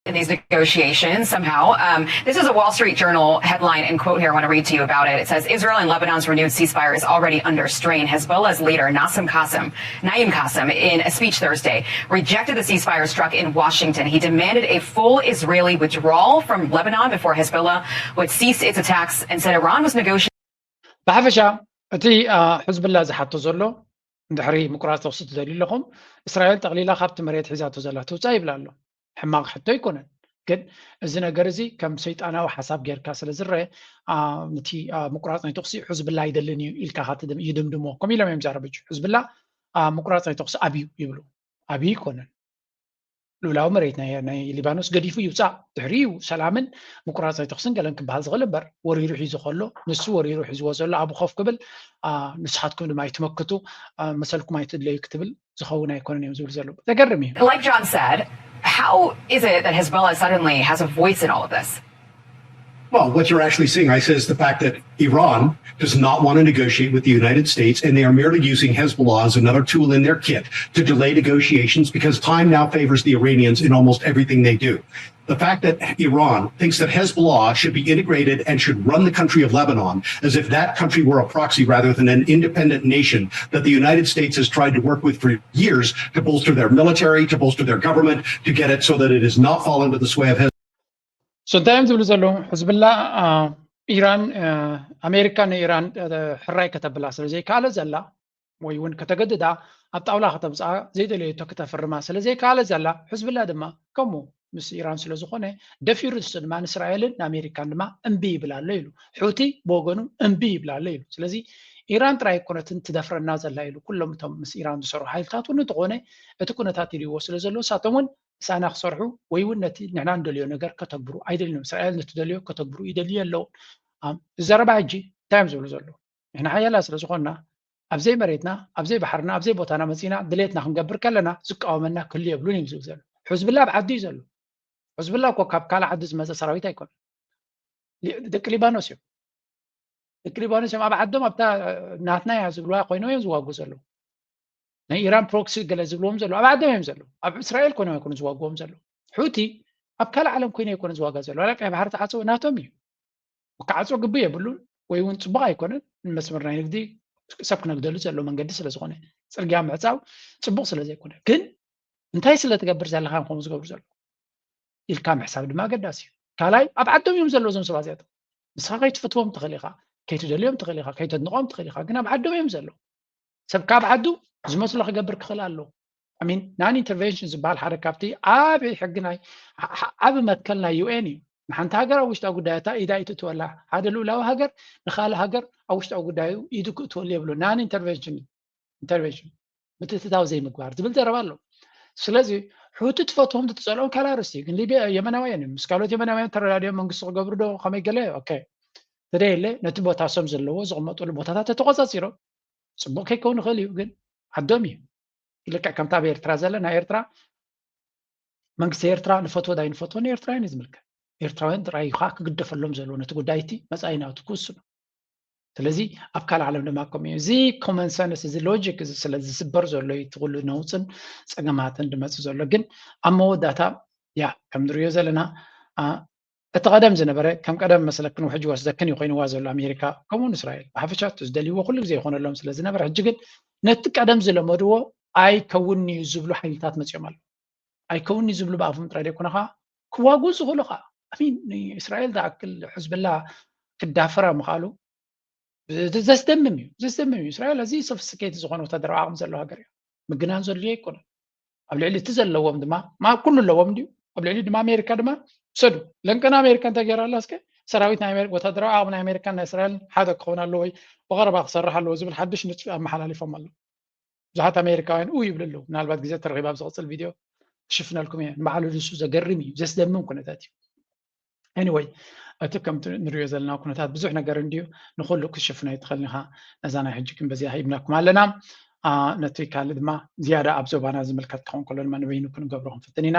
in these negotiations somehow. Um, this is a Wall Street Journal headline and quote here I want to read to you about it. It says Israel and Lebanon's renewed ceasefire is already under strain. Hezbollah's leader Nassim Qasem, Naim Qasem, in a speech Thursday, rejected the ceasefire struck in Washington. He demanded a full Israeli withdrawal from Lebanon before Hezbollah would cease its attacks and said Iran was negotiating. ብሓፈሻ እቲ ሕዝብላ ዝሓቶ ዘሎ እንድሕሪ ምቁራፅ ተኩሲ ትደልዩ ኣለኹም፣ እስራኤል ጠቕሊላ ካብቲ መሬት ሒዛቶ ዘላ ትውፃእ ይብል ኣሎ። ሕማቕ ሕቶ ኣይኮነን። ግን እዚ ነገር እዚ ከም ሰይጣናዊ ሓሳብ ጌርካ ስለ ዝረአ፣ ነቲ ምቁራፅ ናይ ተኩሲ ሕዝብላ ኣይደልን እዩ ኢልካ ይድምድሞ። ከምኡ ኢሎም እዮም ዛረበ። ሕዝብላ ምቁራፅ ናይ ተኩሲ ኣብዩ ይብሉ። ኣብዩ ኣይኮነን። ልኡላዊ መሬት ናይ ሊባኖስ ገዲፉ ይውፃእ። ድሕሪኡ ሰላምን ምቁራፅ ናይ ተኩስን ገለን ክበሃል ዝኽእል እምበር ወሪሩ ሒዙ ከሎ ንሱ ወሪሩ ሒዝዎ ዘሎ ኣብኡ ኮፍ ክብል ንስኻትኩም ድማ ኣይትመክቱ መሰልኩም ኣይትድለዩ ክትብል ዝኸውን ኣይኮነን እዮም ዝብሉ ዘለዉ። ዘገርም እዩ። Like John said, how is it that Hezbollah suddenly has a voice in all of this? Well, what you're actually seeing, I say, is the fact that Iran does not want to negotiate with the United States, and they are merely using Hezbollah as another tool in their kit to delay negotiations because time now favors the Iranians in almost everything they do. The fact that Iran thinks that Hezbollah should be integrated and should run the country of Lebanon as if that country were a proxy rather than an independent nation that the United States has tried to work with for years to bolster their military, to bolster their government, to get it so that it is not fall into the sway of Hezbollah. So እንታይ እዮም ዝብሉ ዘለዉ? ሕዝብላ ኢራን ኣሜሪካ ንኢራን ሕራይ ከተብላ ስለ ዘይከኣለ ዘላ ወይ እውን ከተገድዳ ኣብ ጣውላ ከተምፅኣ ዘይደለየቶ ከተፍርማ ስለ ዘይከኣለ ዘላ ሕዝብላ ድማ ከምኡ ምስ ኢራን ስለ ዝኾነ ደፊሩ እሱ ድማ ንእስራኤልን ንኣሜሪካን ድማ እምቢ ይብል ኣሎ ኢሉ። ሑቲ ብወገኑ እምቢ ይብል ኣሎ ኢሉ። ስለዚ ኢራን ጥራይ ኣይኮነትን ትደፍረና ዘላ ኢሉ። ኩሎም እቶም ምስ ኢራን ዝሰርሑ ሓይልታት እውን እንተኾነ እቲ ኩነታት ኢልዎ ስለ ዘሎ እሳቶም እውን ምሳና ክሰርሑ ወይ እውን ነቲ ንሕና እንደልዮ ነገር ከተግብሩ ኣይደልዮም። እስራኤል ነቲ ደልዮ ከተግብሩ ይደልዩ ኣለዉ። እም፣ እዚ ዘረባ ሕጂ እንታይ እዮም ዝብሉ ዘለዉ? ንሕና ሓያላ ስለ ዝኾንና ኣብዘይ መሬትና ኣብዘይ ባሕርና ኣብዘይ ቦታና መፂና ድሌትና ክንገብር ከለና ዝቃወመና ክህሉ የብሉን እዮም ዝብሉ ዘለዉ። ሕዝብላ ኣብ ዓዲ እዩ ዘሎ። ሕዝብላ እኮ ካብ ካልእ ዓዲ ዝመፀ ሰራዊት ኣይኮነን። ደቂ ሊባኖስ እዮም። ደቂ ሊባኖስ እዮም ኣብ ዓዶም ኣብታ ናትና እያ ዝብልዋ ኮይኖም እዮም ዝዋጉ ዘለዉ። ናይ ኢራን ፕሮክሲ ገለ ዝብልዎም ዘለዉ ኣብ ዓዶም እዮም ዘለዉ። ኣብ እስራኤል ኮይኖም ኣይኮኑ ዝዋግዎም ዘለዉ። ሑቲ ኣብ ካልእ ዓለም ኮይኑ ኣይኮነ ዝዋጋ ዘሎ። ዋላ ቀይ ባሕሪ ተዓፀወ ናቶም እዩ። ክዓፅዎ ግቡእ የብሉን ወይ እውን ፅቡቕ ኣይኮነን። ንመስመር ናይ ንግዲ ሰብ ክነግደሉ ዘሎ መንገዲ ስለ ዝኾነ ፅርግያ ምዕፃው ፅቡቕ ስለ ዘይኮነ ግን እንታይ ስለ ትገብር ዘለኻ እዮም ከምኡ ዝገብሩ ዘለዉ ኢልካ ምሕሳብ ድማ ኣገዳሲ እዩ። ካልኣይ ኣብ ዓዶም እዮም ዘለዉ እዞም ሰባት እዚኣቶም። ንስኻ ከይትፈትዎም ትኽእል ኢኻ፣ ከይትደልዮም ትኽእል ኢኻ፣ ከይተድንቖም ትኽእል ኢኻ፣ ግን ኣብ ዓዶም እዮም ዘለዉ። ሰብ ካብ ዓዱ ዝመስሎ ክገብር ክኽእል ኣለዎ። ሚን ናን ኢንተርቨንሽን ዝበሃል ሓደ ካብቲ ዓብዪ ሕጊ ናይ ዓብዪ መትከል ናይ ዩ ኤን እዩ። ንሓንቲ ሃገር ኣብ ውሽጣዊ ጉዳያታ ኢዳ ኣይትእትወላ። ሓደ ልኡላዊ ሃገር ንኻልእ ሃገር ኣብ ውሽጣዊ ጉዳዩ ኢዱ ክእትወሉ የብሉ። ናን ኢንተርቨንሽን ኢንተርቨንሽን ምትእትታው ዘይምግባር ዝብል ዘረባ ኣሎ። ስለዚ ሑቲ ትፈትዎም ትፀልኦም ካልእ ኣርእስቲ እዩ። ግን ሊብያ የመናውያን እዮም። ምስ ካልኦት የመናውያን ተረዳድዮም መንግስቲ ክገብሩ ዶ ከመይ ገለ ኦኬ ተደየለ ነቲ ቦታ ሰም ዘለዎ ዝቕመጡሉ ቦታታት ተተቆፃፂሮም ፅቡቕ ከይከውን ይኽእል እዩ። ግን ዓዶም እዩ። ልክዕ ከምታ ኣብ ኤርትራ ዘለና ኤርትራ መንግስቲ ኤርትራ ንፈትዎ ዳይ ንፈትዎ ንኤርትራውያን እዩ ዝምልከት። ኤርትራውያን ጥራይ እዩ ከዓ ክግደፈሎም ዘለዎ ነቲ ጉዳይ እቲ መፃኢ ናቱ ክውስኑ። ስለዚ ኣብ ካልእ ዓለም ድማ ከምኡ እዩ። እዚ ኮመን ሰንስ እዚ ሎጂክ እዚ ስለ ዝስበር ዘሎ እዩ እቲ ኩሉ ነውፅን ፀገማትን ዝመፅእ ዘሎ። ግን ኣብ መወዳእታ ያ ከም ንሪኦ ዘለና እቲ ቀደም ዝነበረ ከም ቀደም መስለክን ውሕጅ ወስደክን እዩ ኮይንዋ ዘሎ ኣሜሪካ ከምኡውን እስራኤል ብሓፈሻ እቲ ዝደልይዎ ኩሉ ግዜ ይኾነሎም ስለ ዝነበረ ሕጂ ግን ነቲ ቀደም ዝለመድዎ ኣይከውን እዩ ዝብሉ ሓይልታት መፅኦም ኣሎ። ኣይከውን እዩ ዝብሉ ብኣፎም ጥራይ ዘይኮነ ከዓ ክዋግኡ ዝኽእሉ ከዓ እስራኤል ዝኣክል ሕዝብላ ክዳፈራ ምኽኣሉ ዘስደምም እዩ። ዘስደምም እዩ። እስራኤል እዚ ሶፊስቲኬትድ ዝኾነ ወታደራዊ ዓቕሚ ዘለዎ ሃገር እዩ። ምግናን ዘድልዮ ኣይኮነን። ኣብ ልዕሊ እቲ ዘለዎም ድማ ማ ኩሉ ኣለዎም ድዩ ኣብ ልዕሊ ድማ ኣሜሪካ ድማ ሰዱ ለንቀን ኣሜሪካ እንታይ ገይራ ኣላ እስከ ሰራዊት ናይ ኣሜሪካ ወታደራዊ ዓቕሚ ናይ ኣሜሪካን ናይ እስራኤልን ሓደ ክኸውን ኣለዎ ወይ ብቐረባ ክሰርሕ ኣለዎ ዝብል ሓድሽ ንጥፊ ኣመሓላሊፎም ኣለዉ። ብዙሓት ኣሜሪካውያን ኡ ይብሉ ኣለዉ። ምናልባት ግዜ ተረኺባ ኣብ ዝቕፅል ቪድዮ ክሽፍነልኩም እየ። ንባዕሉ ንሱ ዘገርም እዩ፣ ዘስደምም ኩነታት እዩ። Anyway እቲ ከምቲ ንሪኦ ዘለና ኩነታት ብዙሕ ነገር እንድዩ ንኩሉ ክሽፍኖ ይትኽእል ኢኻ። ነዛ ናይ ሕጂ ግን በዚኣ ሂብናኩም ኣለና። ነቲ ካልእ ድማ ዝያዳ ኣብ ዞባና ዝምልከት ክኸውን ከሎ ድማ ንበይኑ ክንገብሮ ክንፍትን ኢና።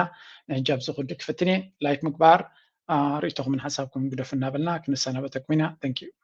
ንሕጂ ኣብዚ ክውድእ ክፍትን እየ። ላይክ ምግባር ርእይቶኹምን ሓሳብኩም ግደፉ እናበልና ክንሰናበተኩም ኢና። Thank you።